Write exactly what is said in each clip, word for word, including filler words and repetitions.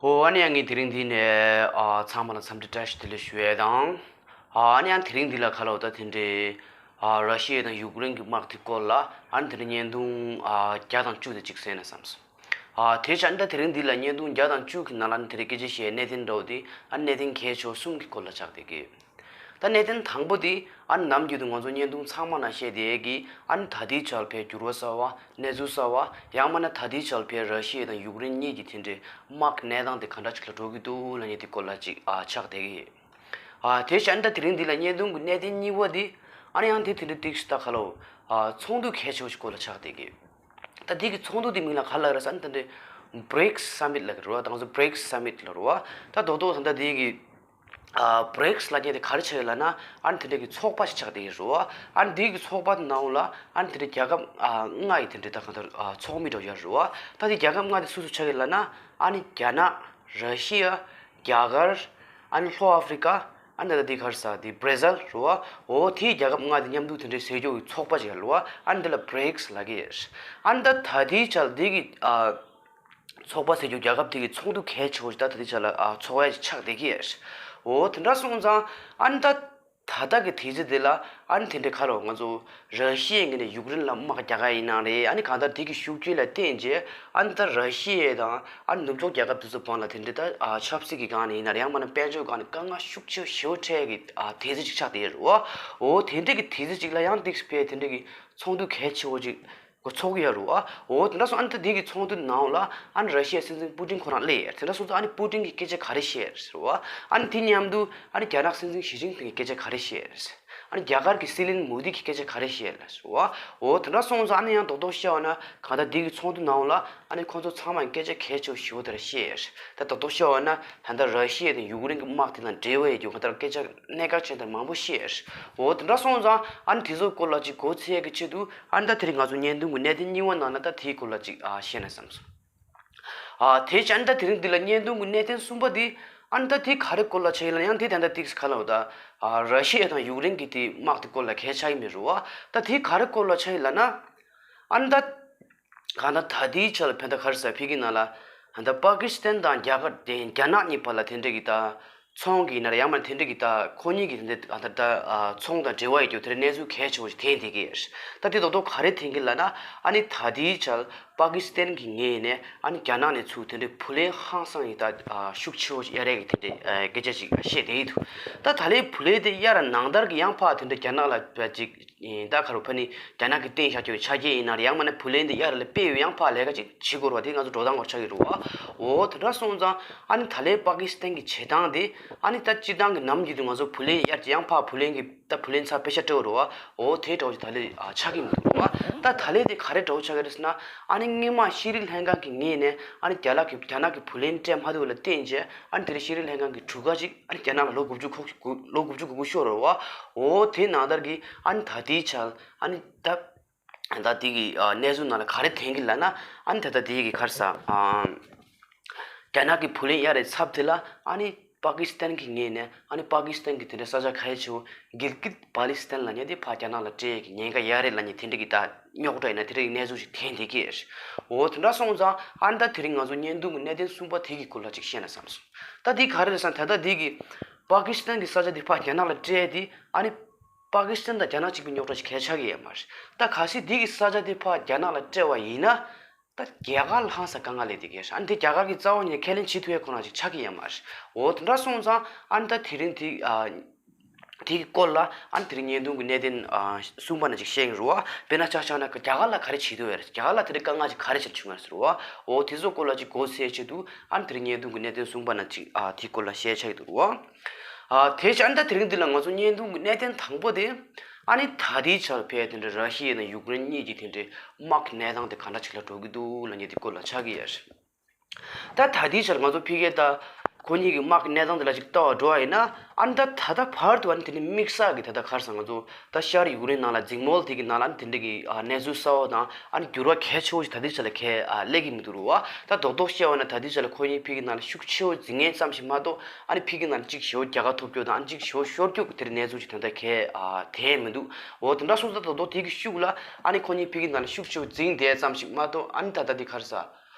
ཨོ་ཨ་ནི་ཡང་ངས་དེ་རིང་འདི་ནས་ཨ་ཚང་མ་ལ་འཚམས་འདྲི་བཀྲ་ཤིས་བདེ་ལེགས་ཞུ་ཡས་དང་། ཨ་ནི་ཡང་དེ་རིང་འདི་ལ་ག་ལ་འོ་ད་དེ་འདྲའི་ཨ་ར་ཤི་ཡ་དང་ཡུཀ་རེན་གྱི་དམག་དེ་སྐོར་ལ་ཨ་ནི་དེ་འདྲའི་བརྙན་ཐུང་ཨ་བརྒྱ་དང་བཅུ་དེ་གཅིག་གསན་ན་བསམ་སོང་། ཨ་དེ་བྱས་ཨ་ནི་ད་དེ་རིང་འདི་ལ་བརྙན་ཐུང་བརྒྱ་དང་བཅུ་གི་ནང་ལ་ཨ་ནི་དེ་འདྲའི་སྐད་ཆ་བཤད་གནད་དོན་འདྲ་བོ་དེ་ཨ་ནི་གནད་དོན་གལ་ཆེ་བ་གསུམ་གྱི་སྐོར་ལ་ཆགས་བསྡད་ཀྱི་ཡོད། ད་གནད་དོན་དང་པོ་དེ་ཨ་ནི་ནམ་རྒྱུན་དུ་ང་ཚོ་བརྙན་ཐུང་ཚང་མ་ནང་བཤད་བསྡད་ཀྱི་ཨ་ནི་ད་ལྟའི་ཆར་ཕའི་འགྱུར་བ་གསར་བ་གནས་ཚུལ་གསར་བ་ཡང་མིན་ན་ད་ལྟའི་ཆར་ཕའི་ར་ཤི་ཡ་དང་ཡུཀ་རེན་གཉིས་ཀྱི་དེ་འདྲའི་དམག་གནས་སྟངས་དེ་ག་འདྲ་ཅིག་ལ་འགྲོ་གི་འདུག་ལབ་མཁན་དེ་སྐོར་ལ་ཅིག་ཨ་ཆགས་བསྡད་ཀྱི་ཡོད། ཨ་དེ་བྱས་ཨ་ནི་ད་དེ་རིང་འདི་ལ་བརྙན་ཐུང་གི་གནད་དོན་གཉིས་པ་དེ་ཨ་ནི་ཡང་དེ་དེ་འདྲའི་ཏིག་ཙམ་ད་ག་ལ་འོ་ཨ་ཚོགས་འདུ་གལ་ཆེ་བ་ཞིག་སྐོར་ལ་ཆགས་བསྡད་ཀྱི་ཡོད། ད་དེ་གི་ཚོགས་འདུ་དེ་མིང་ལ་ག་ལབ་རེད་ཟེར་ན་ད་འདི་བྷི་རིགས་སམ་མིཊ་ལབ་ཀྱི་རེད་བ། ད་ང་ཚོ་བྷི་རིགས་སམ་མིཊ་ལབ་རེད་བ། ད་རྡོག་རྡོག་ད་ལྟ་དེ་གི་ཨ་བྷི་རིགས་ལབ་མཁན་དེ་ག་རེ་ཆགས་ཡོད་ལབ་ན་ཨ་ནི་དེ་འདྲ་གི་ཚོགས་པ་ཞིག་ཆགས་བསྡད་ཀྱི་རེད་བ། ཨ་ནི་དེ་གི་ཚོགས་པ་དེ་ནང་ལ་ཨ་ནི་དེ་འདྲ་རྒྱལ་ཁབ་ཨ་ལྔ་ཡི་དེ་འདྲ་ད་གང་ལྟར་ཨ་ཚོགས་མི་འདྲ་བོ་ཡོད་རེད་བ། ད་དེ་རྒྱལ་ཁབ་ལྔ་དེ་སུ་སུ་ཆགས་ཡོད་ལབ་ན་ཨ་ནི་རྒྱ་ནག་ར་ཤི་ཡ། རྒྱ་གར། ཨ་ནི་ལྷོ་ཨ་ཧྥི་རི་ཀ། ཨ་ནི་ད་ལྟ་འདི་ག་རེ་ཟེར་འདི་བྷི་ར་ཟིལ་རེད་བ། འོ་དེའི་རྒྱལ་ཁབ་ལྔ་དེ་མཉམ་དུ་དེ་འདྲའི་ཟས་སྐྱོགས་ཀྱི་ཚོགས་པ་ཅིག་ཡོད་རེད་བ། ཨ་ནི་འདི་ལ་བྷི་རིགས་ལབ་ཀྱི་ཡོད། ཨ་ནི་ད་ད་ལྟའི་ཆར་འདི་གི་ཨ་ཚོགས་པ་ཟེར་རྒྱུ་རྒྱལ་ཁབ་དེ་གི་ཚོགས་འདུ་གལ་ཆེ་བོ་ཞིག་ད་ད་ལྟའི་ཆར་ལ་ཨ་ཚོགས་ཡ་ཞིག་ཆགས་བསྡད་ཀྱི་ཡོད། འོ་དེ་འདྲ་སོང་ཙང་ཨ་ནི་ད་ད་ལྟ་གི་དུས་ཚོད་འདི་ལ་ཨ་ནི་དེ་འདྲའི་ཁ་ལོ་ང་ཚོ་ར་ཤི་ཡའི་ངོས་ནས་ཡུཀ་རེན་ལ་དམག་རྒྱག་ག་ཡིན་ནའང་རེད། ཨ་ནི་གང་ལྟར་དེ་གི་ཤུགས་རྐྱེན་ལ་བརྟེན་རྗེས་ཨ་ནི་ད་ར་ཤི་ཡ་དང་ཨ་ནི་ནུབ་ཕྱོགས་རྒྱལ་ཁབ་དེ་ཚོ་བར་ལ་དེ་འདྲའི་ད་ཨ་ཆབ་སྲིད་ཀྱི་སྒང་ནས་ཡིན་ན་རེད། ཡང་མིན་ན་དཔལ་འབྱོར་སྒང་ནས་དཀའ་ངལ་ཤུགས་ཆེ་ཞེ་པོ་འཕྲད་ཀྱི་ཨ་དུས་ཚོད་ཅིག་ཆགས་བསྡད་ཡོད་རེད་བ། འོ་དེ་འདྲའི་གི་དུས་ཚོད་ཅིག་ལ་ཡང་ཏིག་ཙམ་ཕར་དེ་འདྲའི་གི་ཚོགས་འདུ་གལ་ཆེ་བོ་ཅིག་གོ་ཚོགས་ཀྱི་ཡོད་རེད་བ། འོ་དེ་འདྲ་སོང་ཨ་ནི་ད་དེ་གི་ཚོགས་འདུ་ནང་ལ་ཨ་ནི་ར་ཤི་ཡའི་སྲིད་འཛིན་པུ་ཏིན་ཁོ་རང་སླེབས་ཡོད། དེ་འདྲ་སོང་ཙང་ཨ་ནི་པུ་ཏིན་གྱིས་སྐད་ཆ་ག་རེ་བཤད་ཟེར་བ། ཨ་ནི་དེ་མཉམ་དུ་ཨ་ནི་རྒྱ་ནག་སྲིད་འཛིན་ཞི་ཅིན་ཕིང་གིས་སྐད་ཆ་ག་རེ་བཤད། ཨ་ནི་རྒྱ་གར་གྱི་སྲིད་བློན་མོ་དི་གིས་སྐད་ཆ་ག་རེ་བཤད་ལ་ཟེར་བ། འོ་དེ་འདྲ་སོང་ཙང་ཨ་ནི་ཡང་རྡོག་རྡོག་བཤད་པ་ན་གང་ལྟར་འདི་གི་ཚོགས་འདུ་ནང་ལ་ཨ་ནི་ཁོང་ཚོ་ཚང་མས་སྐད་ཆ་གལ་ཆེ་བོ་ཞེ་པོ་དེ་འདྲ་བཤད། ད་རྡོག་རྡོག་བཤད་པ་ན་ད་ལྟ་ར་ཤི་ཡ་དང་ཡུཀ་རེན་གྱི་དམག་དེ་དང་འབྲེལ་བ་ཡོད་རྒྱུ་གང་ལྟར་སྐད་ཆ་གནད་འགག་ཅན་དེ་མང་པོ་བཤད། འོ་དེ་འདྲ་སོང་ཙང་ཨ་ནི་དེ་ཚོའི་སྐོར་ལ་ཅིག་མགོ་ཚོས་ཡས་ཀྱི་ཆེད་དུ་ཨ་ནི་ད་དེ་རིང་ང་ཚོ་བརྙན་ཐུང་གི་གནད་དོན་གཉིས་པ་ནང་ལ་ད་དེའི་སྐོར་ལ་ཅིག་ཨ་བཤད་ན་བསམ་སོང་། ཨ་དེ་བྱས་ཨ་ནི་ད་དེ་རིང་འདི་ལ་བརྙན་ཐུང་གི་གནད་དོན་གསུམ་པ་འདི་ཨ་ནི་ད་དེ་ག་རེ་སྐོར་ལ་ཆགས་ཡིན་ལ་ཡང་དེ་ད་ལྟ་ཏིག་ཙམ་ག་ལ་འོ་ད་ཨ་ར་ཤི་ཡ་དང་ཡུཀ་རེན་གྱི་དེ་དམག་དེ་སྐོར་ལ་གལ་ཆགས་ཡིན་མིན་རེད་བ། ད་དེ་ག་རེ་སྐོར་ལ་ཆགས་ཡིན་ལབ་ན་ཨ་ནི་ད་གང་ལྟར་ད་ལྟའི་ཆར་ལ་ཕན་ད་ག་རེ་ཟེར་ཕ་གི་ནང་ལ་ཨ་ནི་ད་པ་ཀི་སི་ཐན་དང་རྒྱ་གར་དེ་རྒྱ་ནག་གཉིས་བར་ལ་དེ་འདྲ་གི་ད་ཚོང་གི་ཡིན་ན་རེད། ཡང་མིན་དེ་འདྲ་གི་ད་ཁོ་གཉིས་ཀྱི་དེ་འདྲ་ད་ད་ཚོང་དང་འབྲེལ་བ་ཡོད་རྒྱུ་དེ་འདྲ་གནས་ཚུལ་གལ་ཆེ་བོ་ཞིག་ཐོན་བསྡད་ཀྱི་ཡོད། ད་དེ་རྡོག་རྡོག་ག་རེ་ཐོན་གྱི་ལབ་ན་ཨ་ནི་ད་ལྟའི་ཆར་པ་ཀི་སི་ཐན་གྱི་ངོས་ནས་ཨ་ནི་རྒྱ་ནག་ནས་ཚུར་དེ་འདྲའི་བུ་ལོན་ཧང་སང་ཡིན་ད་ཤུགས་ཆེ་བོ་ཞིག་གཡར་ཡས་ཀྱི་དེ་འདྲའི་སྐད་ཆ་ཞིག་བཤད་བསྡད་ཀྱི་འདུག་ད་ད་ལོའི་བུ་ལོན་དེ་གཡར་ནང་ལྟར་གྱི་ཡང་ཕར་དེ་འདྲ་རྒྱ་ནག་ལ་ཅིག་ད་ག་རུ་ཕ་ནི་རྒྱ་ནག་གིས་བཏིང་བཞག་རྒྱུ་ཆ་རྐྱེན་ཡིན་ན་རེད། ཡང་མིན་ན་བུ་ལོན་དེ་གཡར་ལ་སྤེལ་བའི་ཡང་ཕར་ལས་ཀ་ཅིག་བྱེད་དགོས་རེད་བ། དེ་ང་ཚོ་འགྲོ་སྟངས་སྐོར་ཆགས་ཀྱི་རེད་བ། འོ་དེ་འདྲ་སོང་ཙང་ཨ་ནི་ད་ལོའི་པ་ཀི་སི་ཐན་གྱི་བྱེད་སྟངས་དེ་ཨ་ནི་ད་སྤྱིར་བཏང་གི་ནམ་རྒྱུན་དུ་ང་ཚོ་བུ་ལོན་གཡར་གྱི་ཡང་ཕར་བུ་ལོན་གྱི་ད་བུ་ལོན་ཚར་པེ་ཤ་སྤྲད་དགོས་རེད་བ། འོ་དེ་འདྲ་བོ་ཅིག་ད་ལོ་ཨ་ཆགས་ཀྱི་མི་འདུག་རེད་བ། ད་ད་ལོ་དེ་ག་རེ་འདྲ་བོ་ཆགས་ཀྱི་རེད་ཟེར་ན་ཨ་ནི་སྔོན་མ་ཤེས་རིག་ལྷན་ཁང་གི་ངོས་ནས་ཨ་ནི་རྒྱ་ལག་གི་རྒྱ་ནག་གི་བུ་ལོན་སྤྲད་མ་ཐུབ་པ་ལ་བརྟེན་བྱས་ཨ་ནི་དེ་རིང་ཤེས་རིག་ལྷན་ཁང་གི་གྲུ་ཁ་ཅིག་ཨ་ནི་རྒྱ་ནག་ལ་ལོ་དགུ་བཅུ་ལོ་དགུ་བཅུ་གོ་ཤོར་རེད་བ། འོ་དེ་ནང་ལྟར་གྱི་ཨ་ནི་ད་ལྟའི་ཆར་ཨ་ནི་ད་ད་དེ་གི་ཨ་གནས་ཚུལ་ནང་ལ་ག་རེ་ཐོན་གྱི་ལབ་ན་ཨ་ནི་ད་ལྟ་དེ་གི་ག་རེ་ཟེར་ཨ་རྒྱ་ནག་གི་བུ་ལོན་གཡར་རེ་ཚབ་དེ་ལ་ཨ་ནི་པ་ཀི་སི་ཐན་གྱི་ངོས་ནས་ཨ་ནི་པ་ཀི་སི་ཐན་གྱི་དེ་འདྲའི་ས་ཆ་གལ་ཆེ་བོ་གིལ་གིད་པ་ལི་སི་ཐན་ལབ་མཁན་དེ་ཕར་རྒྱ་ནག་ལ་སྤྲད་ཀྱི་ཉེན་ཁ་ཡོད་རེད་ལབ་མཁན་དེ་འདྲ་གི་ད་རྙོག་དྲ་ཡིན་ན་དེ་འདྲ་གི་གནས་ཚུལ་ཞིག་ཐོན་བསྡད་ཀྱི་ཡོད། འོ་དེ་འདྲ་སོང་ཙང་ཨ་ནི་ད་དེ་རིང་ང་ཚོ་བརྙན་ཐུང་གི་གནད་དོན་གསུམ་པ་དེ་གི་སྐོར་ལ་ཅིག་བཤད་ན་བསམ་སོང་། ད་དེ་ག་རེ་རེད་ཟེར་ན་ད་ལྟ་དེ་གི་པ་ཀི་སི་ཐན་གྱི་ས་ཆ་དེ་ཕར་རྒྱ་ནག་ལ་སྤྲད་དེ་ཨ་ནི་པ་ཀི་སི་ཐན་དང་རྒྱ་ནག་གཅིག་པའི་རྙོག་དྲ་ཞིག་གལ་ཆགས་ཀྱི་ཡོད་མ་རེད། ད་གལ་སྲིད་འདི་གི་ས་ཆ་དེ་ཕར་རྒྱ་ནག་ལ་སྤྲད་པ་ཡིན་ན། ད་རྒྱ་གར་ལ་ཧང་སང་དཀའ་ངལ་སླེབས་བསྡད་ཀྱི་ཡོད་རེད། ཨ་ནི་དེ་རྒྱ་གར་གྱིས་རྩ་བ་ཉིད་ནས་ཁས་ལེན་བྱེད་ཐུབ་ཡས་ཁོ་རང་ཅིག་ཆགས་ཀྱི་ཡོད་མ་རེད། འོ་དེ་འདྲ་སོང་ཙང་ཨ་ནི་ད་དེ་རིང་དེ་ཨ་དེ་གི་སྐོར་ལ་ཨ་ནི་དེ་རིང་བརྙན་ཐུང་གི་གནད་དོན་ཨ་གསུམ་པ་ནང་ཅིག་བཤད་ཀྱི་རེད་བ། དཔེར་ན་ཆ་བཞག་ན་རྒྱ་གར་ལ་ག་རེ་བྱེད་ཐུབ་ཡོད་རེད། རྒྱ་གར་ལ་དེ་རིང་དཀའ་ངལ་ཅིག་ག་རེ་བྱས་བྱུང་ཡོད་རེད་ཟེར་བ། འོ་དེ་ཚོ་སྐོར་ལ་ཅིག་མགོ་སེ་ཆེད་དུ་ཨ་ནི་དེ་རིང་བརྙན་ཐུང་གི་གནད་དོན་གསུམ་པ་ནང་ཅིག་ཨ་དེའི་སྐོར་ལ་བཤད་ཆགས་ཀྱི་འདུག་རེད་བ། ཨ་དེ་བཞིན་ད་དེ་རིང་འདི་ལ་ང་ཚོ་བརྙན་ཐུང་གི་གནད་དོན་དང་པོ་དེ་ཨ་ནི་ད་ལྟའི་ཆར་ཕལ་དེ་འདྲ་ར་ཤི་ཡ་དང་ཡུཀ་རེན་གཉིས་ཀྱི་དེ་འདྲའི་དམག་གནས་སྟངས་དེ་ག་འདྲ་ཅིག་ལ་འགྲོ་གི་འདུག་ལབ་མཁན་དེ་སྐོར་ལ་ཆགས་ཀྱི་ཡོད་རེད། ད་ད་ལྟའི་ཆར་ང་ཚོ་ཕ་གིར་ད་ཁོ་གཉིས་ཀྱི་དམག་གི་གནས་སྟངས་དེ་ལ་ཅིག་ལྟ་བར་འགྲོ་བ་ཡིན་ན་ཨ་ནི་ད་ད་ལྟ་བར་དུ་ཨ་ནི་དེ་འདྲའི་དམིགས་བསལ་གྱི་ད་ལྟ་ག་རེ་ཟེར་ང་ཚོ་ད་ཤར་ཡུཀ་རེན་ནང་ལ་འཛིང་མོལ་དེ་གི་ནང་ལ་ཨ་ནི་དེ་འདྲ་གི་ཨ་གནས་ཚུལ་གསར་བ་དང་ཨ་ནི་འགྱུར་བ་གལ་ཆེ་བོ་ཞིག་ད་ལྟའི་ཆར་ལ་གལ་ཨ་སླེབས་ཀྱི་མི་འདུག་རེད་བ། ད་རྡོག་རྡོག་བཤད་པ་ན་ད་ལྟའི་ཆར་ལ་ཁོ་གཉིས་ཕ་གི་ནང་ལ་ཤུགས་ཆེ་བོ་འཛིང་མཁན་ཙམ་ཞིག་མ་གཏོགས་ཨ་ནི་ཕ་གི་ནང་ལ་གཅིག་ཞེ་པོ་རྒྱལ་ཁ་ཐོབ་རྒྱུ་དང་ཨ་ནི་གཅིག་ཞེ་པོ་ཤོར་རྒྱུ་གི་དེ་འདྲའི་གནས་ཚུལ་ཞིག་ད་ལྟ་གལ་ཨ་དེ་མི་འདུག་འོ་དེ་འདྲ་སོང་ཙང་རྡོག་རྡོག་དེ་གི་ཤུགས་ལ་ཨ་ནི་ཁོ་གཉིས་ཕ་གི་ནང་ལ་ཤུགས་ཆེ་བོ་འཛིང་བསྡད་ཙམ་ཞིག་མ་གཏོགས་ཨ་ནི་ད་ལྟ་དེ་ག་རེ་ཟེར།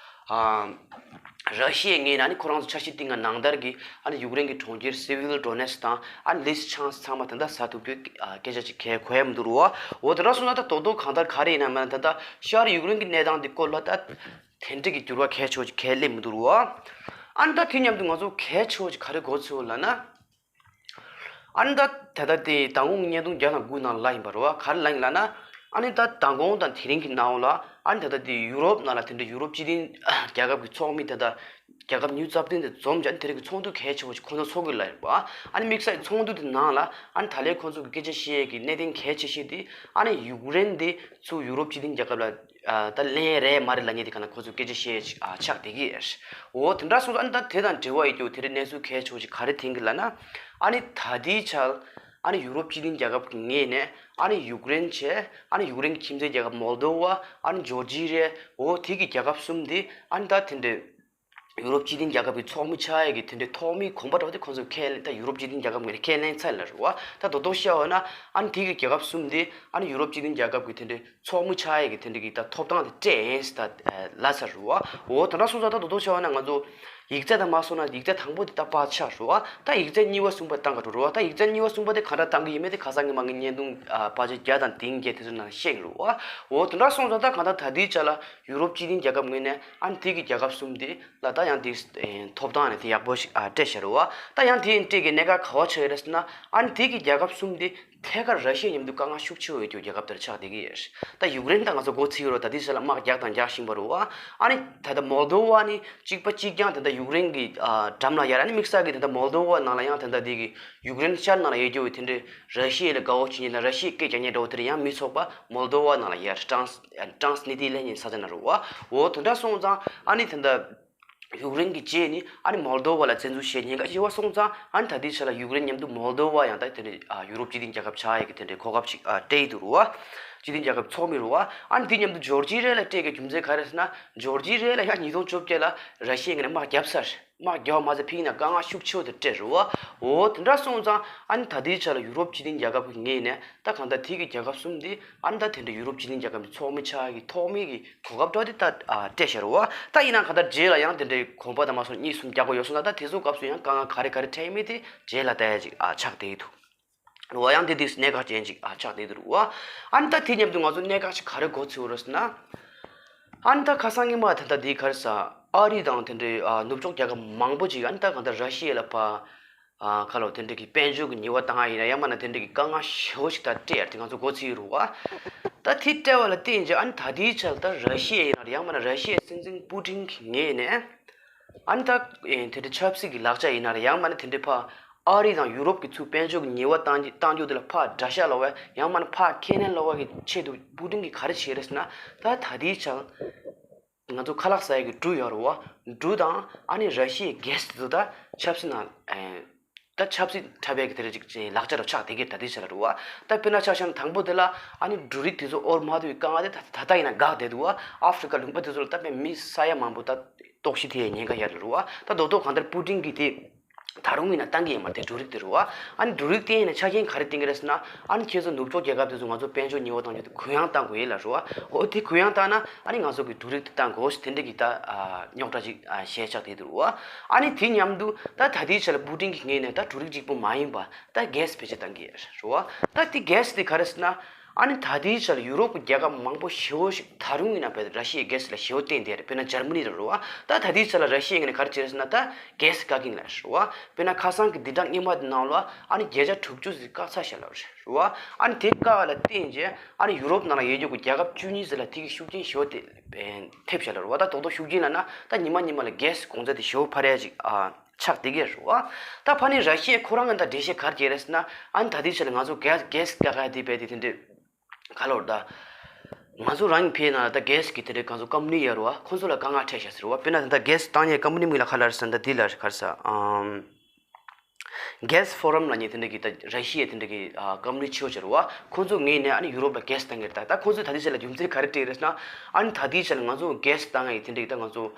ཨ་ར་ཤི་ཡའི་ངོས་ནས་ཨ་ནི་ཁོ་རང་ཚོ་འཆར་གཞི་བཏིང་ག་ནང་ལྟར་གྱི་ཨ་ནི་ཡུཀ་རེན་གྱི་གྲོང་ཁྱེར་Severodonetsk དང་ཨ་ནི་Lysychansk ཚང་མ་ད་ལྟ་ཟ་ཐུབ་རྒྱུའི་ཨ་སྐད་ཆ་ཅིག་གལ་གོ་ཡ་མི་འདུག་རུ་བ། འོ་དེ་འདྲ་སོང་ན་ད་རྡོག་རྡོག་གང་ལྟར་ག་རེ་ཡིན་ན་མིན་ན་ད་ལྟ་ཤར་ཡུཀ་རེན་གྱི་གནས་སྟངས་འདི་སྐོར་ལ་ད་དེ་འདྲ་གི་འགྱུར་བ་གལ་ཆེ་བོ་ཅིག་གལ་སླེབས་མི་འདུག་རུ་བ། ཨ་ནི་ད་དེ་མཉམ་དུ་ང་ཚོ་གལ་ཆེ་བོ་ཅིག་ག་རེ་གོ་ཚོད་ལབ་ན། ཨ་ནི་ད་ད་ལྟ་དེ་མདང་དགོང་བརྙན་ཐུང་བརྒྱ་དང་དགུ་ནང་ལ་ཡིན་པ་རེད་བ། ག་རེ་ལབ་ཡིན་ལབ་ན། ཨ་ནི་ད་མདང་དགོང་དང་དེ་རིང་གི་ནང་ལ་ཨ་ནི་ད་ལྟ་དེ་ཡུ་རོབ་ནང་ལ་དེ་འདྲ་ཡུ་རོབ་སྤྱི་མཐུན་རྒྱལ་ཁབ་ཀྱི་ཚོགས་མི་ད་ལྟ་རྒྱལ་ཁབ་ཉི་ཤུ་རྩ་བདུན་དེ་འཛོམས་ཀྱི་ཨ་ནི་དེ་རིང་གི་ཚོགས་འདུ་གལ་ཆེ་བོ་ཞིག་ཁོང་ཚོ་ཚོགས་ཀྱི་ལ་ཡིན་པ། ཨ་ནི་དམིགས་བསལ་ཚོགས་འདུ་དེ་ནང་ལ་ཨ་ནི་ད་ལན་ཁོང་ཚོ་གི་སྐད་ཆ་བཤད་ཡས་ཀྱི་གནད་དོན་གལ་ཆེ་ཤོས་དེ་ཨ་ནི་ཡུཀ་རེན་དེ་ཚུར་ཡུ་རོབ་སྤྱི་མཐུན་རྒྱལ་ཁབ་ལ། ཨ་ད་ལན་རེད་མ་རེད་ལབ་མཁན་དེ་ག་ན་ཁོ་ཚོས་སྐད་ཆ་བཤད་ཅིག་ཨ་ཆགས་བསྡད་ཀྱི་ཡོད། འོ་དེ་འདྲ་སོང་ཙང་ཨ་ནི་ད་དེ་དང་འབྲེལ་བ་ཡོད་རྒྱུ་དེ་རིང་གནས་ཚུལ་གལ་ཆེ་བོ་ཞིག་ག་རེ་ཐོན་གྱི་ལབ་ན། ཨ་ནི་ད་ལྟའི་ཆར་ཨ་ནི་ཡུ་རོབ་སྤྱི་མཐུན་རྒྱལ་ཁབ་ཀྱི་ངོས་ནས་ཨ་ནི་ཡུཀ་རེན་བྱས། ཨ་ནི་ཡུཀ་རེན་གྱི་ཁྱིམ་མཚེས་རྒྱལ་ཁབ་མོལ་དོ་ཝ། ཨ་ནི་ཇོར་ཇི་རི་ཡ། འོ་དེ་གི་རྒྱལ་ཁབ་གསུམ་དེ་ཨ་ནི་ད་དེ་འདྲའི་ཡུ་རོབ་སྤྱི་མཐུན་རྒྱལ་ཁབ་ཀྱི་ཚོགས་མི་ཆགས་ཡས་ཀྱི་དེ་འདྲའི་ཐོག་མའི་གོམ་པ་འདྲ་བོ་དེ་ཁོང་ཚོས་ཁས་ལེན། ད་ཡུ་རོབ་སྤྱི་མཐུན་རྒྱལ་ཁབ་ངོས་ནས་ཁས་ལེན་ཚར་ཡོད་ལབ་རེད་བ། ད་རྡོག་རྡོག་བཤད་པ་ན་ཨ་ནི་དེ་གི་རྒྱལ་ཁབ་གསུམ་དེ་ཨ་ནི་ཡུ་རོབ་སྤྱི་མཐུན་རྒྱལ་ཁབ་ཀྱི་དེ་འདྲའི་ཚོགས་མི་ཆགས་ཡས་ཀྱི་དེ་འདྲའི་གི་ད་ཐོབ་ཐང་དེ་སྤྲད་ཡིན་ཟེར་ད་ལབ་ཚར་རེད་བ། འོ་དེ་འདྲ་སོང་ཙང་ད་རྡོག་རྡོག་བཤད་པ་ན་ང་ཚོ་ཡིག་ཚད་དང་མ་སོང་ན་ཡིག་ཚད་དང་པོ་དེ་ད་ཕར་ཆག་རེད་བ། ད་ཡིག་ཚད་གཉིས་པ་གསུམ་པ་བཏང་ག་འགྲོ་རེད་བ། ད་ཡིག་ཚད་གཉིས་པ་གསུམ་པ་དེ་ག་འདྲ་བཏང་གི་ཡིན་མིན་དེ་ཁ་སང་གི་མ་གི་བརྙན་ཐུང་ཨ་པར་ཆས་བརྒྱ་དང་བདུན་བརྒྱད་དེ་ཚོ་ནང་བཤད་ཀྱི་རེད་བ། འོ་དེ་འདྲ་སོང་ཙང་ད་ག་འདྲ་ད་ལྟའི་ཆ་ལ་ཡུ་རོབ་སྤྱི་མཐུན་རྒྱལ་ཁབ་ངོས་ནས་ཨ་ནི་དེ་གི་རྒྱལ་ཁབ་གསུམ་དེ་ལ་ད་ཡང་དེ་ཐོབ་ཐང་ནས་དེ་ཡག་པོ་ཞིག་ཨ་སྤྲད་བཞག་རེད་བ། ད་ཡང་དེ་སྤྲད་ཀྱི་གནད་འགག་ག་བ་ཆགས་ཡོད་རེད་ཟེར་ན། ཨ་ནི་དེ་གི་རྒྱལ་ཁབ་གསུམ་དེ་ཐད་ཀར་ར་ཤི་ཡ་མཉམ་དུ་དཀའ་ངལ་ཤུགས་ཆེ་བོ་ཡོད་རྒྱུ་རྒྱལ་ཁབ་དེར་ཆགས་བསྡད་ཀྱི་ཡོད། ད་ཡུཀ་རེན་དང་ང་ཚོ་མགོ་ཚིག་ཡོད་རེད། ད་དེ་ཆ་ལ་དམག་རྒྱག་དང་རྒྱག་བཞིན་པ་རེད་བ། ཨ་ནི་ད་ལྟ་མོལ་དོ་ཝ་ནི་གཅིག་པ་གཅིག་རྐྱང་ད་ལྟ་ཡུཀ་རེན་གྱི་ཨ་འགྲམ་ལ་ཡར། ཨ་ནི་དམིགས་བསལ་གྱི་ད་ལྟ་མོལ་དོ་ཝ་ནང་ལ་ཡང་ད་ལྟ་དེ་གི་ཡུཀ་རེན་ཤར་ནང་ལ་ཡོད་རྒྱུ་བའི་དེ་འདྲའི་ར་ཤི་ཡ་ལ་དགའ་བོ་བྱེད་མཁན་དང་ར་ཤི་ཡའི་སྐད་རྒྱག་མཁན་འདྲ་བོ་དེ་འདྲ་ཡང་མི་ཚོགས་པ་མོལ་དོ་ཝ་ནང་ལ་ཡར། ཊྲན་སི་ཊྲན་སི་ནི་སི་ཊར་ལབ་མཁན་ས་ཆ་ནང་རེད་བ། འོ་དེ་འདྲ་སོང་ཙང་ཨ་ནི་ད་ལྟ་ཡུཀ་རེན་གྱི་རྗེས་ནི་ཨ་ནི་མོལ་དོ་ཝ་ལ་བཙན་འཛུལ་བྱས། ཉེན་ཁ་ཆེ་བ་སོང་ཙང་ཨ་ནི་ད་ལྟའི་ཆ་ལ་ཡུཀ་རེན་མཉམ་དུ་མོལ་དོ་ཝ་ཡང་ད་དེ་འདྲའི་ཨ་ཡུ་རོབ་སྤྱི་མཐུན་རྒྱལ་ཁབ་ཆགས་ཡས་ཀྱི་དེ་འདྲའི་གོ་སྐབས་ཤིག་ཨ་སྤྲད་ཡི་འདུག་རུ་བ། སྤྱི་མཐུན་རྒྱལ་ཁབ་ཚོགས་མི་རུ་བ། ཨ་ནི་དེ་མཉམ་དུ་ཇོར་ཇི་རི་ཡ་ལ་སྤྲད་ཀྱི་རྒྱུ་མཚན་ག་རེ་ཟེར་ན། ཇོར་ཇི་རི་ཡ་ལ་ཡང་ཉིས་སྟོང་བཅོ་བརྒྱད་ལ་ར་ཤི་ཡའི་ངོས་ནས་དམག་བརྒྱབ་ཚར། དམག་རྒྱག་མ་ཚད་ཕ་གི་ནང་དཀའ་ངལ་ཤུགས་ཆེ་བོ་དེ་སྤྲད་རུ་བ། འོ་དེ་འདྲ་སོང་ཙང་ཨ་ནི་ད་ལྟའི་ཆ་ལ་ཡུ་རོབ་སྤྱི་མཐུན་རྒྱལ་ཁབ་ཀྱི་ངོས་ནས་ད་གང་ལྟར་དེ་གི་རྒྱལ་ཁབ་གསུམ་དེ་ཨ་ནི་ད་དེ་འདྲ་ཡུ་རོབ་སྤྱི་མཐུན་རྒྱལ་ཁབ་ཀྱི་ཚོགས་མི་ཆགས་ཀྱི་ཐོག་མའི་གི་གོ་སྐབས་འདྲ་བོ་དེ་ད་ཨ་སྤྲད་བཞག་རེད་བ། ད་ཡིན་ན་ག་ད་རྗེས་ལ་ཡང་དེ་འདྲའི་གོམ་པ་དང་མ་སོང་གཉིས་གསུམ་རྒྱག་དགོས་ཡོད་སོང་ན། ད་དེ་ཚོ་སྐབས་སུ་ཡང་དཀའ་ངལ་ག་རེ་ག་རེ་འཕྲད་ཡོད་མེད་དེ་རྗེས་ལ་ལྟ་ཡ་ཅིག་ཨ་ཆགས་བསྡད་ཀྱི་འདུག་རེད་བ། ཡང་དེ་དུས་གནད་འགག་ཅན་ཅིག་ཨ་ཆགས་བསྡད་ཀྱི་འདུག་རེད་བ། ཨ་ནི་ད་དེ་མཉམ་དུ་ང་ཚོ་གནད་འགག་ཅིག་ག་རེ་གོ་ཚོད་རེད་ཟེར་ན། ཨ་ནི་ད་ཁ་སང་ཉི་མ་ད་ལྟ་འདི་ག་རེ་ཟ། ཨ་རི་དང་དེ་འདྲའི་ཨ་ནུབ་ཕྱོགས་རྒྱལ་ཁབ་མང་པོ་ཅིག་ཨ་ནི་ད་གང་ལྟར་ར་ཤི་ཡ་ལ་ཕར་ཨ་ཁ་ལོ་དེ་འདྲ་གི་དཔལ་འབྱོར་གྱི་ཉེས་པ་བཏང་ཡ་ཡིན་ན་ཡང་མིན་ན་དེ་འདྲ་གི་དཀའ་ངལ་ཞེ་པོ་ཞིག་ད་སྤྲད་ཡ་དེ་ང་ཚོ་མགོ་ཚོད་ཡོད་རེད་བ། ད་དེ་སྤྲད་པ་ལ་བརྟེན་བྱས་ཨ་ནི་ད་ལྟའི་ཆར་ད་ར་ཤི་ཡ་ཡིན་ན་རེད། ཡང་མིན་ན་ར་ཤི་ཡའི་སྲིད་འཛིན་པུ་ཏིན་གྱི་ངོས་ནས་ཨ་ནི་ད་ཨེ་དེ་འདྲ་ཆབ་སྲིད་ཀྱི་ལག་ཆ་ཡིན་ན་རེད། ཡང་མིན་ན་དེ་འདྲ་ཕར་ཨ་རི་དང་ཡུ་རོབ་ཀྱི་ཚུར་དཔལ་འབྱོར་གྱི་ཉེས་པ་བཏང་རྒྱུ་བཏང་རྒྱུ་དེ་ལ་ཕར་དགྲ་ཤ་ལོག་པ། ཡང་མིན་ན་ཕར་ཁས་ལེན་ལོག་པ་གི་ཆེད་དུ་པུ་ཏིན་གྱིས་ག་རེ་བྱས་རེད་ཟེར་ན། ད་ད་ལྟའི་ཆར་ང་ཚོ་ཁ་ལག་ཟ་ཡ་གི་འབྲུ་ཡོད་རེད་བ། འབྲུ་དང་ཨ་ནི་ར་ཤི་ཡའི་གྷེ་སི་དེ་ཚོ་ད་ཆབ་སྲིད་ནང་ཨེ་ད་ཆབ་སྲིད་འཁྲབ་ཡ་གི་དེ་འདྲ་ཅིག་ཅིག་ལག་ཆ་རུ་ཆགས་བསྡད་ཀྱི་ད་ལྟའི་ཆར་རེད་བ། ད་དཔེར་ན་ཆ་བཞག་ན་དང་པོ་དེ་ལ་ཨ་ནི་འབྲུ་རིགས་དེ་ཚོ་དབོར་མ་ཐུབ་པའི་དཀའ་ངལ་དེ་ད་ད་ལྟ་ཡིན་ན་འགག་བསྡད་འདུག་བ། ཨ་ཧྥི་རི་ཀ་ལུང་པ་དེ་ཚོ་ལ་ད་དཔེ་མི་ས་ཡ་མང་པོ་ད་ལྟོགས་ཤི་ཐེབས་ཡའི་ཉེན་ཁ་ཡོད་རེད་བ། ད་རྡོག་རྡོག་གང་ལྟར་པུ་ཏིན་གྱིས་དེ་ད་རུང་ཡིན་ན་བཏང་གི་ཡོད་མ་རེད། དེ་འབྲུ་རིགས་དེ་རེད་བ། ཨ་ནི་འབྲུ་རིགས་དེ་ཡིན་ན་ཆ་རྐྱེན་ག་རེ་བཏིང་གི་རེད་ཟེར་ན། ཨ་ནི་ཁྱེད་ཚོ་ནུབ་ཕྱོགས་རྒྱལ་ཁབ་དེ་ཚོ་ང་ཚོ་དཔལ་འབྱོར་ཉེས་པ་བཏང་རྒྱུ་དེ་གུ་ཡངས་བཏང་དགོས་ཡོད་ལབ་རེད་བ། འོ་དེ་གུ་ཡངས་བཏང་ན་ཨ་ནི་ང་ཚོ་གི་འབྲུ་རིགས་དེ་བཏང་དགོས་ཟེར་དེ་འདྲ་གི་ད་ཨ་རྙོག་དྲ་ཅིག་ཨ་བཤད་ཆགས་བསྡད་འདུག་བ། ཨ་ནི་དེ་མཉམ་དུ་ད་ད་ལྟའི་ཆ་ལ་པུ་ཏིན་གྱི་ངོས་ནས་ད་འབྲུ་རིགས་གཅིག་པུ་མ་ཡིན་པ་ད་གྷེ་སི་བེད་སྤྱོད་བཏང་གི་ཡོད་རེད་བ། ད་དེ་གྷེ་སི་དེ་ག་རེ་ཟེར་ན། ཨ་ནི་ད་ལྟའི་ཆར་ཡུ་རོབ་ཀྱི་རྒྱལ་ཁབ་མང་པོ་ཞེ་པོ་ཞིག་ད་རུང་ཡིན་ན་བས་ར་ཤི་ཡའི་གྷེ་སི་ལ་ཞེ་པོ་བརྟེན་བསྡད་རེད། དཔེར་ན་འཇར་མ་ནི་རེད་རུ་བ། ད་ད་ལྟའི་ཆར་ལ་ར་ཤི་ཡའི་ངོས་ནས་ག་རེ་བྱས་རེད་ཟེར་ན། ད་གྷེ་སི་བཀག་གིན་ལ་རེད་རུ་བ། དཔེར་ན་ཁ་སང་གི་བདུན་ཕྲག་སྔོན་མ་དེ་ནང་ལ་ཨ་ནི་བརྒྱ་ཆ་དྲུག་ཅུ་ཟིག་བཀག་ཚར་བཞག་ལ་རེད་རུ་བ། ཨ་ནི་དེ་བཀག་ལ་བརྟེན་བྱས་ཨ་ནི་ཡུ་རོབ་ནང་ལ་ཡོད་རྒྱུ་གི་རྒྱལ་ཁབ་བཅུ་གཉིས་ཟིག་ལ་དེ་གི་ཤུགས་རྐྱེན་ཞེ་པོ་དེ་ཐེབས་བཞག་ལ་རུ་བ། ད་རྡོག་རྡོག་ཤུགས་རྐྱེན་ལབ་ན་ད་ཉི་མ་ཉི་མ་ལ་གྷེ་སི་གོང་ཚད་དེ་ཞེ་པོ་འཕར་ཡ་ཅིག་ཨ་ཆགས་བསྡད་ཀྱི་རེད་བ། ད་ཕ་ནི་ར་ཤི་ཡས་ཁོ་རང་གི་ད་འགྲེལ་བཤད་ག་རེ་བྱས་རེད་ཟེར་ན། ཨ་ནི་ད་ལྟའི་ཆར་ང་ཚོ་གྷེ་སི་གྷེ་སི་བཀག་ཡ་དེ་བས་དེ་དེ་འདྲས་ག་ལོར་ད། ང་ཚོ་རང་གི་ཕའི་ནང་ལ་ད་གྷེ་སི་གི་དེ་འདྲས་ང་ཚོ་ཀམ་པ་ནི་ཡོད་རེད་བ། ཁོང་ཚོ་ལ་དཀའ་ངལ་འཕྲད་ཤག་ཟེར་བ། དཔེར་ན་ད་གྷེ་སི་བཏང་ཡས་ཀམ་པ་ནི་མིང་ལ་ག་ལབ་རེད་ཟེར་ན། ད་འདི་ལ་ག་རེ་ཟེར་ཨམ། གྷེ་སི་ཕོ་རམ་ལབ་མཁན་དེ་འདྲས་ཀྱི་ད་ར་ཤི་ཡའི་དེ་འདྲས་ཀྱི་ཨ་ཀམ་པ་ནི་ཆེ་བོ་ཅིག་རེད་བ། ཁོང་ཚོ་ངོས་ནས་ཨ་ནི་ཡུ་རོབ་ལ་གྷེ་སི་བཏང་གི་རེད། ད་ད་ཁོང་ཚོས་ད་ལྟའི་ཆར་ལ་རྒྱུ་མཚན་ག་རེ་སྤྲད་རེད་ཟེར་ན། ཨ་ནི་ད་ལྟའི་ཆར་ལ་ང་ཚོ་གྷེ་སི་བཏང་ཡས་དེ་འདྲས་ཀྱི་ད་ང་ཚོ་